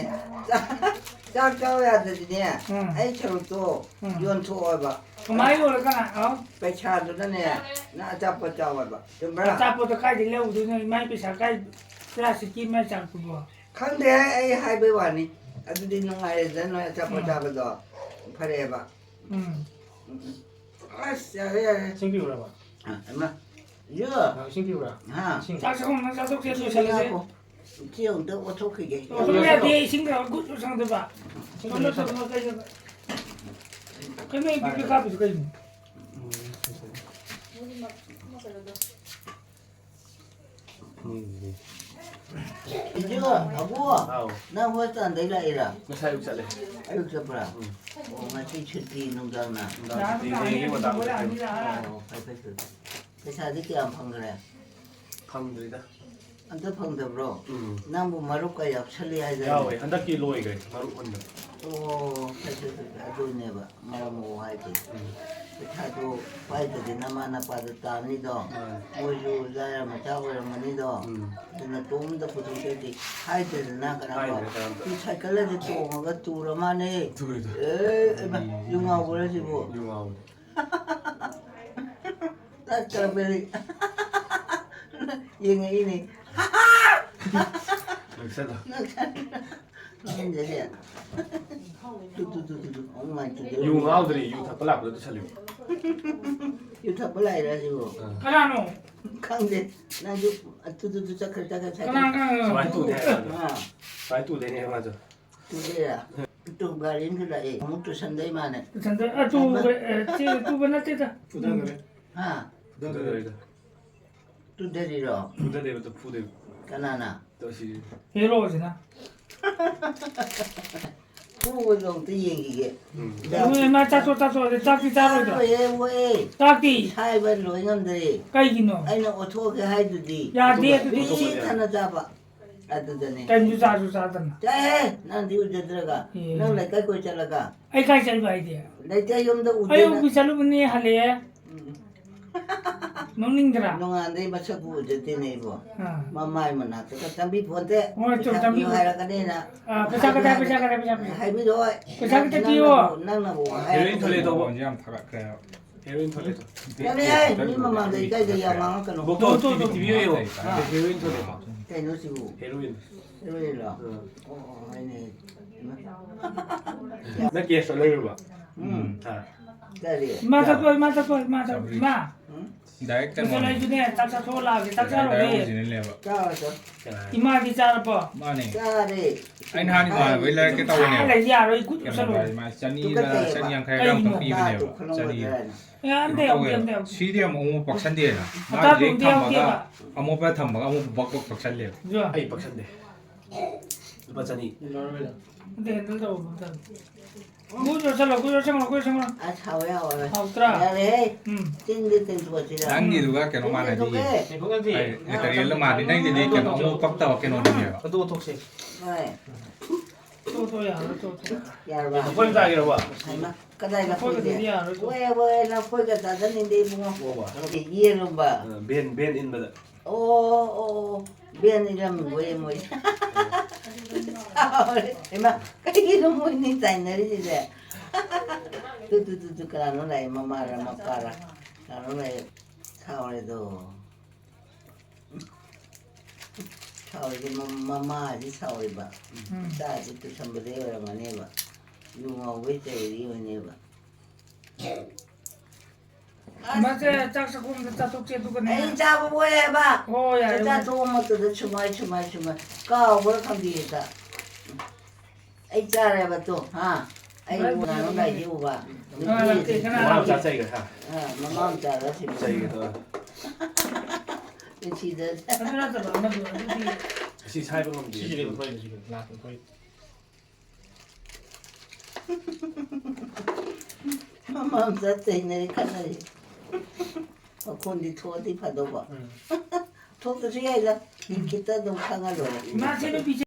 ꯆꯥ-, ꯆꯥꯛ ꯆꯥꯎ ꯌꯥꯗ꯭ꯔꯗꯤꯅꯦ, ꯎꯝ꯫ ꯑꯩ ꯁꯔꯨꯛꯇꯣ ꯎꯝ꯫ ꯌꯣꯟꯊꯣꯛꯑꯣꯕ꯫ ꯀꯃꯥꯏꯅ ꯌꯣꯜꯂꯒꯅ? ꯑꯥꯎ꯫ ꯄꯩꯁꯥꯗꯨꯅꯅꯦ, ꯅꯪ ꯑꯆꯥꯄꯣꯠ ꯆꯥꯎ ꯍꯥꯏꯕ꯫ ꯆꯨꯝꯕ꯭ꯔꯥ? ꯑꯆꯥꯄꯣꯠꯇꯣ ꯀꯥꯏꯗꯩ ꯂꯧꯗꯣꯏꯅꯣ? ꯏꯃꯥꯏ ꯄꯩꯁꯥ ꯀꯥꯏ, ꯄ꯭ꯂꯥꯁꯇꯤꯛꯀꯤ ꯏꯃꯥꯏ ꯆꯥꯛꯇꯨꯕꯣ? ꯈꯪꯗꯦ, ꯑꯩ ꯍꯥꯏꯕꯩ ꯋꯥꯅꯤ꯫ ꯑꯗꯨꯗꯤ ꯅꯨꯡꯉꯥꯏꯔꯦꯗꯅ, ꯅꯣꯏ ꯑꯆꯥꯄꯣꯠ ꯎꯝ꯫ ꯆꯥꯕꯗꯣ꯫ ꯐꯔꯦꯕ꯫ ꯎꯝ꯫ ꯎꯝ, ꯎꯝ꯫ ꯑꯁ, ꯌꯥꯔꯦ, ꯌꯥꯔꯦ꯫ ꯏꯁꯤꯡ ꯄꯤꯌꯨꯔꯕ? ꯑ, ꯏꯃꯥ꯫ ꯌꯣ꯫ ꯑ, ꯏꯁꯤꯡ ꯄꯤꯌꯨꯔꯥ? ꯍꯥ? ꯏꯁꯤꯡ꯫ ꯆꯥꯛ ꯆꯥꯛꯈꯨꯝ ꯑꯃ ꯆꯥꯊꯣꯛꯁꯦ, ꯏꯁꯤꯡ ꯂꯣꯏꯁꯜꯂꯁꯦ꯫ ꯉꯥꯏꯈꯣ꯫ ꯁꯤ ꯑꯃꯨꯛꯇ ꯑꯣꯠꯊꯣꯛꯈꯤꯒꯦ꯫ ꯑꯣꯠꯊꯣꯛꯄ ꯌꯥꯗꯦ, ꯏꯁꯤꯡꯗ ꯈꯨꯠ ꯆꯪꯗꯕ꯫ ꯏꯁꯤꯡ ꯆꯪꯗꯕ꯫ ꯀꯩꯅꯣ, ꯏ ꯕꯤ ꯄꯤ ꯀꯥꯞꯄꯤꯗꯨ ꯀꯩꯅꯣ? ꯎꯝ, ꯂꯣꯏꯁꯜꯂꯦ꯫ ꯎꯝ꯫ ꯏꯆꯦ, ꯑꯕꯨ, ꯑꯥꯎ꯫ ꯅꯪ ꯍꯣꯁꯄꯤꯇꯥꯜꯗꯩ ꯂꯥꯛꯏꯔꯥ? ꯉꯁꯥꯏ ꯑꯌꯨꯛ ꯆꯠꯂꯦ꯫ ꯑꯌꯨꯛ ꯆꯠꯄ꯭ꯔꯥ? ꯎꯝ꯫ ꯑꯣ, ꯉꯁꯤ ꯁꯨꯇꯤ ꯅꯨꯡꯗꯥꯡꯅ? ꯅꯨꯡꯗꯥꯡ ꯁꯨꯇꯤ, ꯍꯌꯦꯡꯒꯤ ꯉꯟꯇꯥ ꯍꯧꯒꯠꯂꯛꯀꯅꯤ꯫ ꯑꯣ, ꯐꯩ, ꯐꯩ, ꯐꯩ꯫ ꯄꯩꯁꯥꯗꯤ ꯀꯌꯥꯝ ꯐꯪꯈ꯭ꯔꯦ? ꯐꯪꯗ꯭ꯔꯤꯗ꯫ ꯑꯝꯇ ꯐꯪꯗꯕ꯭ꯔꯣ? ꯎꯝ꯫ ꯅꯪꯕꯨ ꯃꯔꯨꯞꯀ ꯌꯥꯎꯁꯜꯂꯤ ꯍꯥꯏꯗꯥꯏꯅꯦ? ꯌꯥꯎꯋꯦ, ꯍꯟꯗꯛꯀꯤ ꯂꯣꯏꯈ꯭ꯔꯦ ꯃꯔꯨꯞ ꯍꯨꯟꯕ꯫ ꯑꯣ, ꯐꯩ, ꯐꯩ, ꯐꯩ, ꯐꯩ꯫ ꯑꯗꯨꯅꯦꯕ ꯃꯔꯝ ꯃꯣꯛꯑꯣ ꯍꯥꯏꯁꯦ꯫ ꯎꯝ꯫ ꯄꯩꯁꯥꯗꯣ ꯄꯥꯏꯗ꯭ꯔꯗꯤ ꯅꯃꯥ ꯅꯄꯥꯗꯣ ꯇꯥꯅꯤꯗꯣ꯫ ꯃꯥꯅꯦ꯫ ꯃꯣꯏꯁꯨ ꯂꯥꯏꯔ ꯃꯆꯥ ꯑꯣꯏꯔꯝꯒꯅꯤꯗꯣ꯫ ꯎꯝ꯫ ꯑꯗꯨꯅ ꯇꯣꯝꯗ ꯄꯨꯊꯣꯛꯇ꯭ꯔꯗꯤ ꯍꯥꯏꯗ꯭ꯔꯦꯗꯅ ꯀꯅꯥꯝꯇ꯫ ꯍꯥꯏꯗ꯭ꯔꯦ ꯀꯅꯥꯝꯇ꯫ ꯁꯤ ꯁꯥꯏꯀꯜ ꯑꯁꯦ ꯇꯣꯡꯉꯒ ꯇꯨꯔ ꯃꯥꯅꯦ꯫ ꯇꯨꯔꯤꯗꯣ꯫ ꯑꯦ, ꯏꯃꯥ, ꯎꯝ꯫ ꯌꯨ ꯉꯥꯎꯕ꯭ꯔꯥ ꯁꯤꯕꯨ? ꯌꯨ ꯉꯥꯎꯕꯅꯦ꯫ ꯇꯠꯈ꯭ꯔꯕꯅꯤ꯫ ꯌꯦꯡꯉꯛꯏꯅꯦ꯫ ꯅꯛꯁꯜꯂꯣ꯫ ꯅꯛꯁꯜꯂꯦ꯫ ꯇꯨ, ꯇꯨ, ꯇꯨ, ꯇꯨ, ꯇꯨ꯫ ꯑꯃꯨꯛ ꯃꯥꯏ ꯇꯨꯗꯦ꯫ ꯌꯨ ꯉꯥꯎꯗ꯭ꯔꯤ, ꯌꯨ ꯊꯛꯄ ꯂꯥꯛꯄꯗ ꯇꯨꯁꯜꯂꯤꯕ꯫ ꯌꯨ ꯊꯛꯄ ꯂꯥꯛꯏꯔꯥ ꯁꯤꯕꯨ? ꯑꯥ꯫ ꯀꯅꯥꯅꯣ? ꯈꯪꯗꯦ꯫ ꯅꯪꯁꯨ ꯇꯨ, ꯇꯨ, ꯇꯨ ꯆꯠꯈ꯭ꯔꯦ, ꯆꯠꯈ꯭ꯔꯦ, ꯆꯠꯈ꯭ꯔꯦ꯫ ꯀꯅꯥ, ꯀꯅꯥꯅꯣ? ꯁꯨꯃꯥꯏꯅ ꯇꯨꯗꯦ ꯍꯥꯏꯕ꯫ ꯑꯥ꯫ ꯁꯨꯃꯥꯏꯅ ꯇꯨꯗꯦꯅꯦ ꯃꯥꯁꯨ꯫ ꯇꯨꯗꯦ꯫ ꯇꯨ ꯒꯥꯔꯤ ꯑꯃꯁꯨ ꯂꯥꯛꯑꯦ꯫ ꯑꯃꯨꯛ ꯇꯨꯁꯟꯗꯣꯏ ꯃꯥꯅꯦ꯫ ꯇꯨꯁꯟꯗꯣꯏ-, ꯑ, ꯇꯨꯕ-, ꯑ, ꯆꯦ, ꯇꯨꯕ ꯅꯠꯇꯦꯗ꯫ ꯐꯨꯗꯈꯔꯦ꯫ ꯍꯥ? ꯐꯨꯗꯈꯔꯦ꯫ ꯇꯨꯗꯔꯤꯔꯣ? ꯐꯨꯗꯗꯦꯕ, ꯇꯨ ꯐꯨꯗꯦꯕ꯫ ꯀꯅꯥꯅ? ꯇꯣ ꯁꯤ꯫ ꯍꯦꯔꯣꯁꯤꯅ꯫ ꯐꯨꯕꯗꯣ ꯑꯝꯇ ꯌꯦꯡꯈꯤꯒꯦ꯫ ꯎꯝ꯫ ꯅꯣꯏ ꯃꯥ ꯆꯥꯊꯣꯛ, ꯆꯥꯊꯣꯛ, ꯑꯗꯩ ꯆꯥꯛꯇꯤ ꯆꯥꯔꯣꯏꯗ꯭ꯔꯣ? ꯆꯥꯔꯣꯏꯌꯦ, ꯃꯣꯏ꯫ ꯆꯥꯛꯇꯤ? ꯁꯥꯏꯕ ꯂꯣꯏ ꯉꯝꯗ꯭ꯔꯦ꯫ ꯀꯩꯒꯤꯅꯣ? ꯑꯩꯅ ꯑꯣꯠꯊꯣꯛꯑꯒꯦ ꯍꯥꯏꯗꯨꯗꯤ꯫ ꯌꯥꯗꯦ, ꯑꯗꯨꯗꯤ꯫ ꯄꯤꯛ ꯊꯟꯅ ꯆꯥꯕ꯫ ꯑꯗꯨꯗꯅꯦ꯫ ꯀꯩꯅꯣ ꯆꯥꯁꯨ ꯆꯥꯗꯅ꯫ ꯆꯥꯏꯍꯦ, ꯅꯪꯗꯤ ꯎꯖꯗ꯭ꯔꯒ꯫ ꯑꯦ꯫ ꯅꯪ ꯂꯩꯀꯥꯏ ꯀꯣꯏ ꯆꯠꯂꯒ꯫ ꯑꯩ ꯀꯥꯏ ꯆꯠꯂꯤꯕ ꯍꯥꯏꯗꯤ? ꯂꯩꯇꯦ, ꯌꯨꯝꯗ ꯑꯩ ꯎꯗꯦꯅ꯫ ꯑꯣꯐꯤꯁ ꯆꯠꯂꯨꯕꯅꯤ, ꯍꯜꯂꯛꯑꯦ꯫ ꯎꯝ꯫ ꯅꯣꯛꯅꯤꯡꯗ꯭ꯔꯥ? ꯅꯣꯡꯉꯥꯟꯗꯩ ꯃꯁꯛꯄꯨ ꯎꯖꯗꯦꯅꯦ ꯑꯩꯕꯣ꯫ ꯑꯥ꯫ ꯃꯃꯥꯏ ꯃꯅꯥꯛꯇꯒ ꯆꯪꯕꯤ ꯐꯣꯟꯇꯦ꯫ ꯍꯣꯏ, ꯆꯨꯝ, ꯄꯩꯁꯥ ꯄꯤꯌꯨ ꯆꯪꯕꯤꯌꯨ꯫ ꯍꯥꯏꯔꯛꯀꯅꯤꯅ꯫ ꯑꯥ, ꯄꯩꯁꯥ ꯀꯗꯥꯏ, ꯍꯥꯏꯕꯤ ꯄꯩꯁꯥ ꯀꯗꯥꯏ, ꯄꯩꯁꯥ, ꯄꯩꯁꯥ? ꯍꯥꯏꯕꯤꯔꯛꯑꯣꯏ꯫ ꯄꯩꯁꯥ ꯈꯤꯇ ꯅꯪꯅꯕꯨ, ꯄꯤꯌꯣ꯫ ꯅꯪꯅꯕꯨ ꯍꯥꯏꯔꯛꯀꯅꯤ꯫ ꯍꯦꯔꯣꯏꯟ ꯊꯣꯛꯂꯛꯑꯦ ꯇꯧꯕ꯫ ꯌꯥꯝ ꯊꯥꯒꯠꯈ꯭ꯔꯦ ꯍꯥꯏꯕ꯫ ꯍꯦꯔꯣꯏꯟ ꯊꯣꯛꯂꯛꯑꯦ ꯇꯧꯕ꯫ ꯌꯥꯔꯦ, ꯃꯤ ꯃꯃꯥꯡꯗ ꯏꯀꯥꯏꯗ ꯌꯥꯝ ꯉꯥꯡꯉꯛꯀꯅꯨ꯫ ꯕꯣꯛꯇꯣ, ꯇꯣ, ꯇꯣ, ꯇꯤꯚꯤ, ꯇꯣ꯫ ꯇꯤꯚꯤ ꯌꯦꯡꯉꯣ꯫ ꯑꯥ꯫ ꯍꯦꯔꯣꯏꯟ ꯊꯣꯛꯂꯛꯑꯦ꯫ ꯀꯩꯅꯣ ꯁꯤꯕꯨ? ꯍꯦꯔꯣꯏꯟ꯫ ꯍꯦꯔꯣꯏꯟꯂꯣ? ꯑꯥ꯫ ꯑꯣ, ꯑꯣ, ꯍꯣꯏꯅꯦ꯫ ꯅꯪ ꯀꯦꯁ ꯂꯩꯔꯨꯕ? ꯎꯝ꯫ ꯑꯥ꯫ ꯀꯔꯤ? ꯏꯃꯥ ꯆꯠꯈꯣ, ꯏꯃꯥ ꯆꯠꯈꯣ, ꯏꯃꯥ ꯆꯠꯈꯣ, ꯏꯃꯥ꯫ ꯎꯝ? ꯗꯥꯏꯔꯦꯛ ꯀꯩꯅꯣꯅꯦ꯫ ꯂꯩꯁꯨꯅꯦ, ꯆꯥꯛ ꯆꯥꯊꯣꯛꯑ ꯂꯥꯛꯑꯒꯦ, ꯆꯥꯛ ꯆꯥꯔꯨꯔꯦ꯫ ꯑꯣꯔꯤꯖꯤꯅꯦꯜꯅꯦꯕ꯫ ꯆꯥꯔꯣ, ꯆꯥꯔꯣ꯫ ꯏꯃꯥꯗꯤ ꯆꯥꯔꯕꯣ? ꯃꯥꯅꯦ꯫ ꯆꯥꯔꯦ꯫ ꯑꯩ ꯅꯍꯥꯟ ꯏꯃꯥꯟꯅꯕꯩ ꯂꯩꯔꯛꯀꯦ ꯇꯧꯕꯅꯦꯕ꯫ ꯂꯩ ꯌꯥꯔꯣꯏ, ꯒꯨꯠ ꯀꯩꯅꯣ ꯎꯁꯜꯂꯣ꯫ ꯃꯥ ꯆꯅꯤꯔ ꯇꯨꯀꯠꯆꯩꯌꯦꯕ꯫ ꯆꯅꯤ ꯌꯥꯡꯈꯩꯔ ꯀꯩꯅꯣ? ꯈꯛꯇꯪ ꯄꯤꯕꯅꯦꯕ꯫ ꯆꯥꯗꯣ ꯈꯜꯂꯝꯒꯗ꯭ꯔꯥ ꯆꯅꯤꯔ꯫ ꯍꯥꯏꯅ꯫ ꯑꯦ, ꯑꯝꯇ ꯀꯩꯅꯣ ꯌꯥꯎꯗꯦ, ꯇꯧꯋꯦꯕ꯫ ꯑꯝꯇ ꯌꯥꯎꯗꯦ꯫ ꯁꯤꯗꯤ ꯑꯃꯨꯛ ꯑꯃꯨꯛ ꯄꯛꯁꯟꯗꯦꯅ꯫ ꯃꯥꯒꯤꯗꯤ ꯍꯞꯇꯥ ꯍꯦꯛ ꯇꯔꯨꯛꯇꯤ ꯊꯝꯃꯒ ꯌꯥꯎꯗꯦꯕ꯫ ꯑꯃꯣꯠꯄ ꯊꯝꯕꯒ ꯑꯃꯨꯛ ꯕꯛ ꯕꯛ ꯄꯛꯁꯜꯂꯦꯕ꯫ ꯖꯣ꯫ ꯑꯩ ꯄꯛꯁꯟꯗꯦ꯫ ꯂꯨꯄꯥ ꯆꯅꯤ꯫ ꯑꯝꯇ ꯍꯦꯟꯗꯜ ꯇꯧꯕ ꯑꯝꯇ꯫ ꯒꯨꯠ ꯌꯣꯠꯁꯜꯂꯣ, ꯒꯨꯠ ꯌꯣꯠꯁꯜꯂꯣ, ꯒꯨꯠ ꯌꯣꯠꯁꯜꯂꯣ꯫ ꯑꯁ, ꯍꯥꯎꯋꯦ, ꯍꯥꯎꯋꯦ꯫ ꯍꯥꯎꯇ꯭ꯔꯥ? ꯌꯥꯔꯦꯍꯦ꯫ ꯎꯝ꯫ ꯆꯤꯟꯗꯤ ꯇꯤꯟꯊꯣꯛꯑꯁꯤꯔ? ꯅꯪꯒꯤꯗꯨꯒ ꯀꯩꯅꯣ ꯃꯥꯟꯅꯗꯤꯌꯦ꯫ ꯇꯤꯟꯊꯣꯛꯀꯦ꯫ ꯍꯥꯏ, ꯃꯦꯇꯔꯤꯌꯦꯜꯗꯣ ꯃꯥꯟꯅꯗꯤ ꯅꯪꯒꯤꯗꯤ ꯀꯩꯅꯣ ꯑꯃꯨꯛ ꯄꯛꯇꯕ ꯀꯩꯅꯣꯅꯦꯕ꯫ ꯑꯗꯨ ꯑꯣꯟꯊꯣꯛꯁꯦ꯫ ꯍꯣꯏ꯫ ꯇꯣꯛꯑꯣ, ꯇꯣꯛꯑꯣ, ꯌꯥꯔꯦ, ꯇꯣꯛꯑꯣ, ꯇꯣꯛꯑꯣ꯫ ꯌꯥꯔꯕ? ꯂꯐꯣꯏ ꯆꯥꯒꯦꯔꯕ? ꯍꯩꯃꯥ, ꯀꯗꯥꯏ ꯂꯐꯣꯏꯗꯤ? ꯂꯐꯣꯏꯒꯗꯨꯗꯤ ꯌꯥꯔꯣꯏ, ꯇꯣꯛꯑꯣ꯫ ꯍꯣꯏ, ꯍꯣꯏ, ꯂꯐꯣꯏꯒ ꯆꯥꯖꯅꯤꯡꯗꯦ, ꯏꯕꯨꯡꯉꯣ꯫ ꯑꯣ, ꯕꯥ꯫ ꯌꯦꯟꯂꯨꯝꯕ꯫ ꯑ, ꯕꯦꯟ, ꯕꯦꯟ ꯏꯟꯕꯗ꯫ ꯑꯣ, ꯑꯣ, ꯑꯣ꯫ ꯕꯦꯟ ꯏꯜꯂꯝꯃꯤꯕꯣꯏ ꯃꯣꯏ꯫ ꯁꯥꯎꯔꯦ꯫ ꯍꯩꯃꯥ, ꯀꯩꯒꯤꯅꯣ ꯃꯣꯏꯅꯤ ꯇꯥꯏꯅꯔꯤꯁꯤꯗꯤ? ꯇꯨ, ꯇꯨ, ꯇꯨ, ꯇꯨ, ꯀꯅꯥꯅꯣ ꯂꯥꯛꯑꯦ? ꯃꯃꯥꯔ ꯃꯄꯥꯔ? ꯀꯅꯥꯅꯣ ꯂꯥꯛꯑꯦ? ꯁꯥꯎꯔꯦꯗꯣ꯫ ꯁꯥꯎꯔꯤꯁꯦ ꯃ-, ꯃꯃꯥꯁꯤ ꯁꯥꯎꯔꯤꯕ꯫ ꯎꯝ꯫ ꯃꯆꯥꯁꯤ ꯇꯨꯁꯟꯕꯗꯩ ꯑꯣꯏꯔꯝꯒꯅꯦꯕ꯫ ꯌꯨ ꯉꯥꯎꯕꯩ ꯆꯩꯔꯤ ꯑꯣꯏꯅꯦꯕ꯫ ꯃꯥꯁꯦ ꯆꯥꯛ ꯆꯥꯛꯈꯨꯝꯗ ꯆꯥꯊꯣꯛꯁꯦ, ꯑꯗꯨꯒꯅꯦ꯫ ꯑꯩ ꯆꯥꯕ ꯑꯣꯏ ꯍꯥꯏꯕ꯫ ꯍꯣꯏ, ꯌꯥꯔꯦ, ꯆꯥꯛ ꯌꯥꯔꯦ꯫ ꯆꯥꯊꯣꯛꯑ ꯃꯇꯨꯡꯗ ꯁꯨꯃꯥꯏ, ꯁꯨꯃꯥꯏ, ꯁꯨꯃꯥꯏ꯫ ꯀꯥꯎꯕ꯭ꯔꯥ ꯈꯪꯗꯦ ꯍꯦꯛꯇ꯫ ꯑꯩ ꯆꯥꯔꯦꯕ ꯇꯣ, ꯍꯥ? ꯑꯩ ꯍꯣꯏ, ꯎꯅꯔꯝ ꯍꯣꯏ꯫ ꯂꯩꯁꯦ ꯎꯕ꯫ ꯑꯥ, ꯅꯨꯄꯤ ꯂꯥꯛꯇꯦ, ꯀꯅꯥ ꯃꯃꯥ ꯂꯥꯛꯇꯦ? ꯃꯆꯥ ꯆꯩꯒ꯭ꯔꯦ, ꯍꯥ? ꯑꯥ, ꯃꯃꯥ ꯃꯆꯥ ꯆꯠꯈꯤꯕ꯫ ꯆꯩꯒ꯭ꯔꯦ, ꯍꯣꯏ꯫ ꯅꯨꯡꯁꯤꯗ꯫ ꯑꯗꯨ ꯅꯠꯇꯕ ꯑꯃꯗꯨ, ꯑꯗꯨꯗꯤ꯫ ꯑꯁꯤ ꯁꯥꯏꯕ ꯉꯝꯗꯦ꯫ ꯁꯤꯁꯤꯗꯤ ꯑꯩꯈꯣꯏ, ꯁꯤꯁꯤꯗꯤ ꯂꯥꯛꯇꯦ, ꯑꯩꯈꯣꯏ꯫ ꯃꯃꯥ ꯃꯆꯥ ꯆꯩꯅꯔꯤ ꯈꯠꯅꯔꯤ꯫ ꯃꯈꯣꯟꯗꯤ ꯊꯣꯛꯑꯗꯤ ꯐꯗꯧꯕ꯫ ꯎꯝ꯫ ꯊꯣꯛꯇ꯭ꯔꯁꯨ ꯌꯥꯏꯗ꯫ ꯈꯤꯇ ꯑꯗꯨꯝ ꯈꯪꯉ ꯂꯣꯏꯔꯦ꯫ ꯏꯃꯥ, ꯁꯤ ꯅꯨꯄꯤꯁꯦ